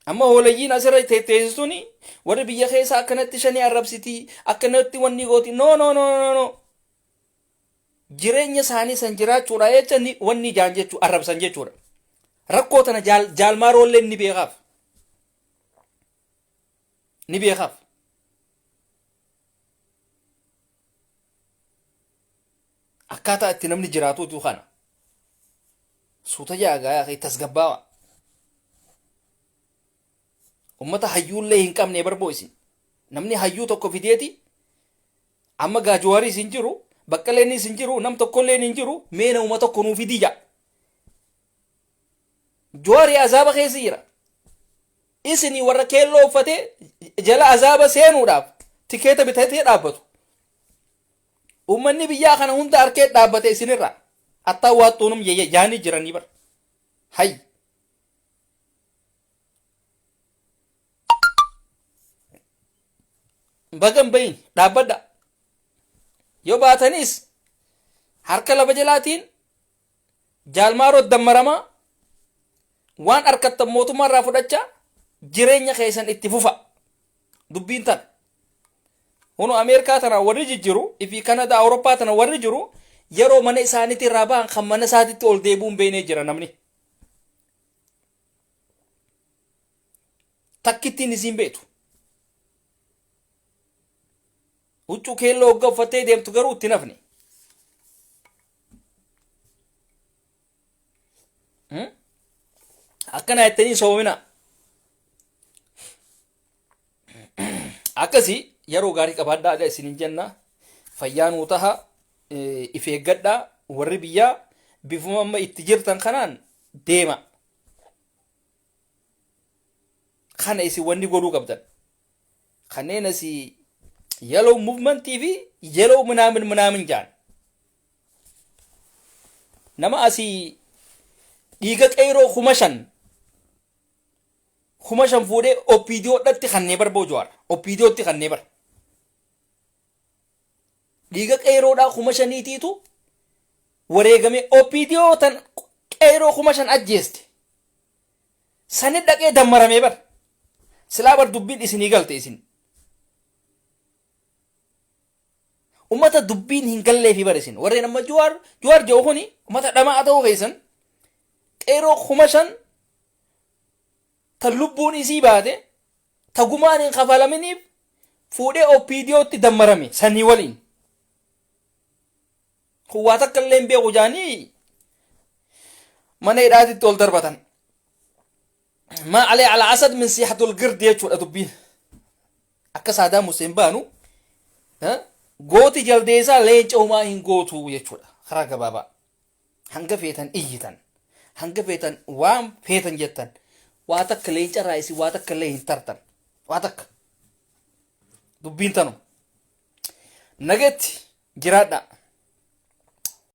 Amma hoolayyiin asirra teessisuun warri biyya keessaa akkanatti shanee arrabsitii akkanatti wanni gooti no no no no no. Jireenya isaanii san jiraachuudha jecha ni wanni jaan jechuu arrabsan jechuudha. Rakkoo tana jaal jaalmaaroolleen ni beekaaf. Ni beekaaf. Akkaataa itti namni jiraatuutu kana. Suuta jaagaa tasgabbaawa. Ummata hayyuullee hin qabne barboo isin. Namni hayyuu tokko fideeti amma gaa Jawaariis hin jiru, Baqqaleenis hin jiru, nam tokkolleen hin jiru, mee namuma tokko nuu fidii ja'a. Jawaarii azaaba keessa jira. Isinii warra keelloo uffatee jala azaaba seenuudhaaf tikeeta bitatee dhaabbatu. Uummanni biyyaa kana hunda arkee dhaabbate isinirraa. Attaa waaxxuunum yaanii jiranii bar. Hayy. Baga hin bahin dhaabbadha. Yoo baatanis harka lafa jalaatiin jaalmaaroo dammaramaa waan arkattan mootummaa irraa fudhachaa jireenya keessan itti fufa. Dubbiin tana. Hunu Ameerikaa tana warri jijjiru fi Kanadaa Awurooppaa tana warri jiru yeroo mana isaaniitti irraa bahan kan mana isaatitti ol deebi'uun beeknee jira namni. Takkittiin isiin beektu. Huccuu keelloo hogga uffattee deemtu garuu itti nafne. Akkana jettanii soomina. Akkasii yeroo gaarii qabaadhaa isiniin jenna. Fayyaa nuu taha. If eeggadhaa warri biyyaa bifuma amma itti jirtan kanaan deema. Kana isin wanni godhuu qabdan. Kanneen asii yellow movement fi Yeroo minaamin minaamin jaan. Nama asii dhiiga qeyroo 5000 fuudhee OPDOdhatti kannee bar boojuwaar. OPDOtti kannee bar. Dhiiga qeeyroodhaa 5000tiitu wareegamee OPDO tan qeeyroo 5000 ajjeeste. Sani dhaqee dammaramee bar. Silaa bar dubbiin isinii galte isin. Ummata dubbiin hin galleefi bar isin. Warreen amma Juwaar Juwaar jedhu kuni ummata dhama'aa ta'uu keessan qeeroo 5000 tan lubbuun isii baate ta gumaan hin kafalaminiif fuudhee OPDOtti dammarame sanii waliin. Kun waa takka illee hin beeku jaanii mana hidhaatitti ol darbatan. Maa alee ala asad min sihatul girdi jechuudha dubbiin. Akka Saadaam Hussein baanu gooti jaldeessaa leenca homaa hin gootu jechuudha karaa gabaabaa. Hanga feetan iyyitan. Hanga feetan waan feetan jettan. Waa takka leenca irraa isin waa takka illee hin tartan. Waa takka. Dubbiin tanuma. Nagetti jiraadhaa.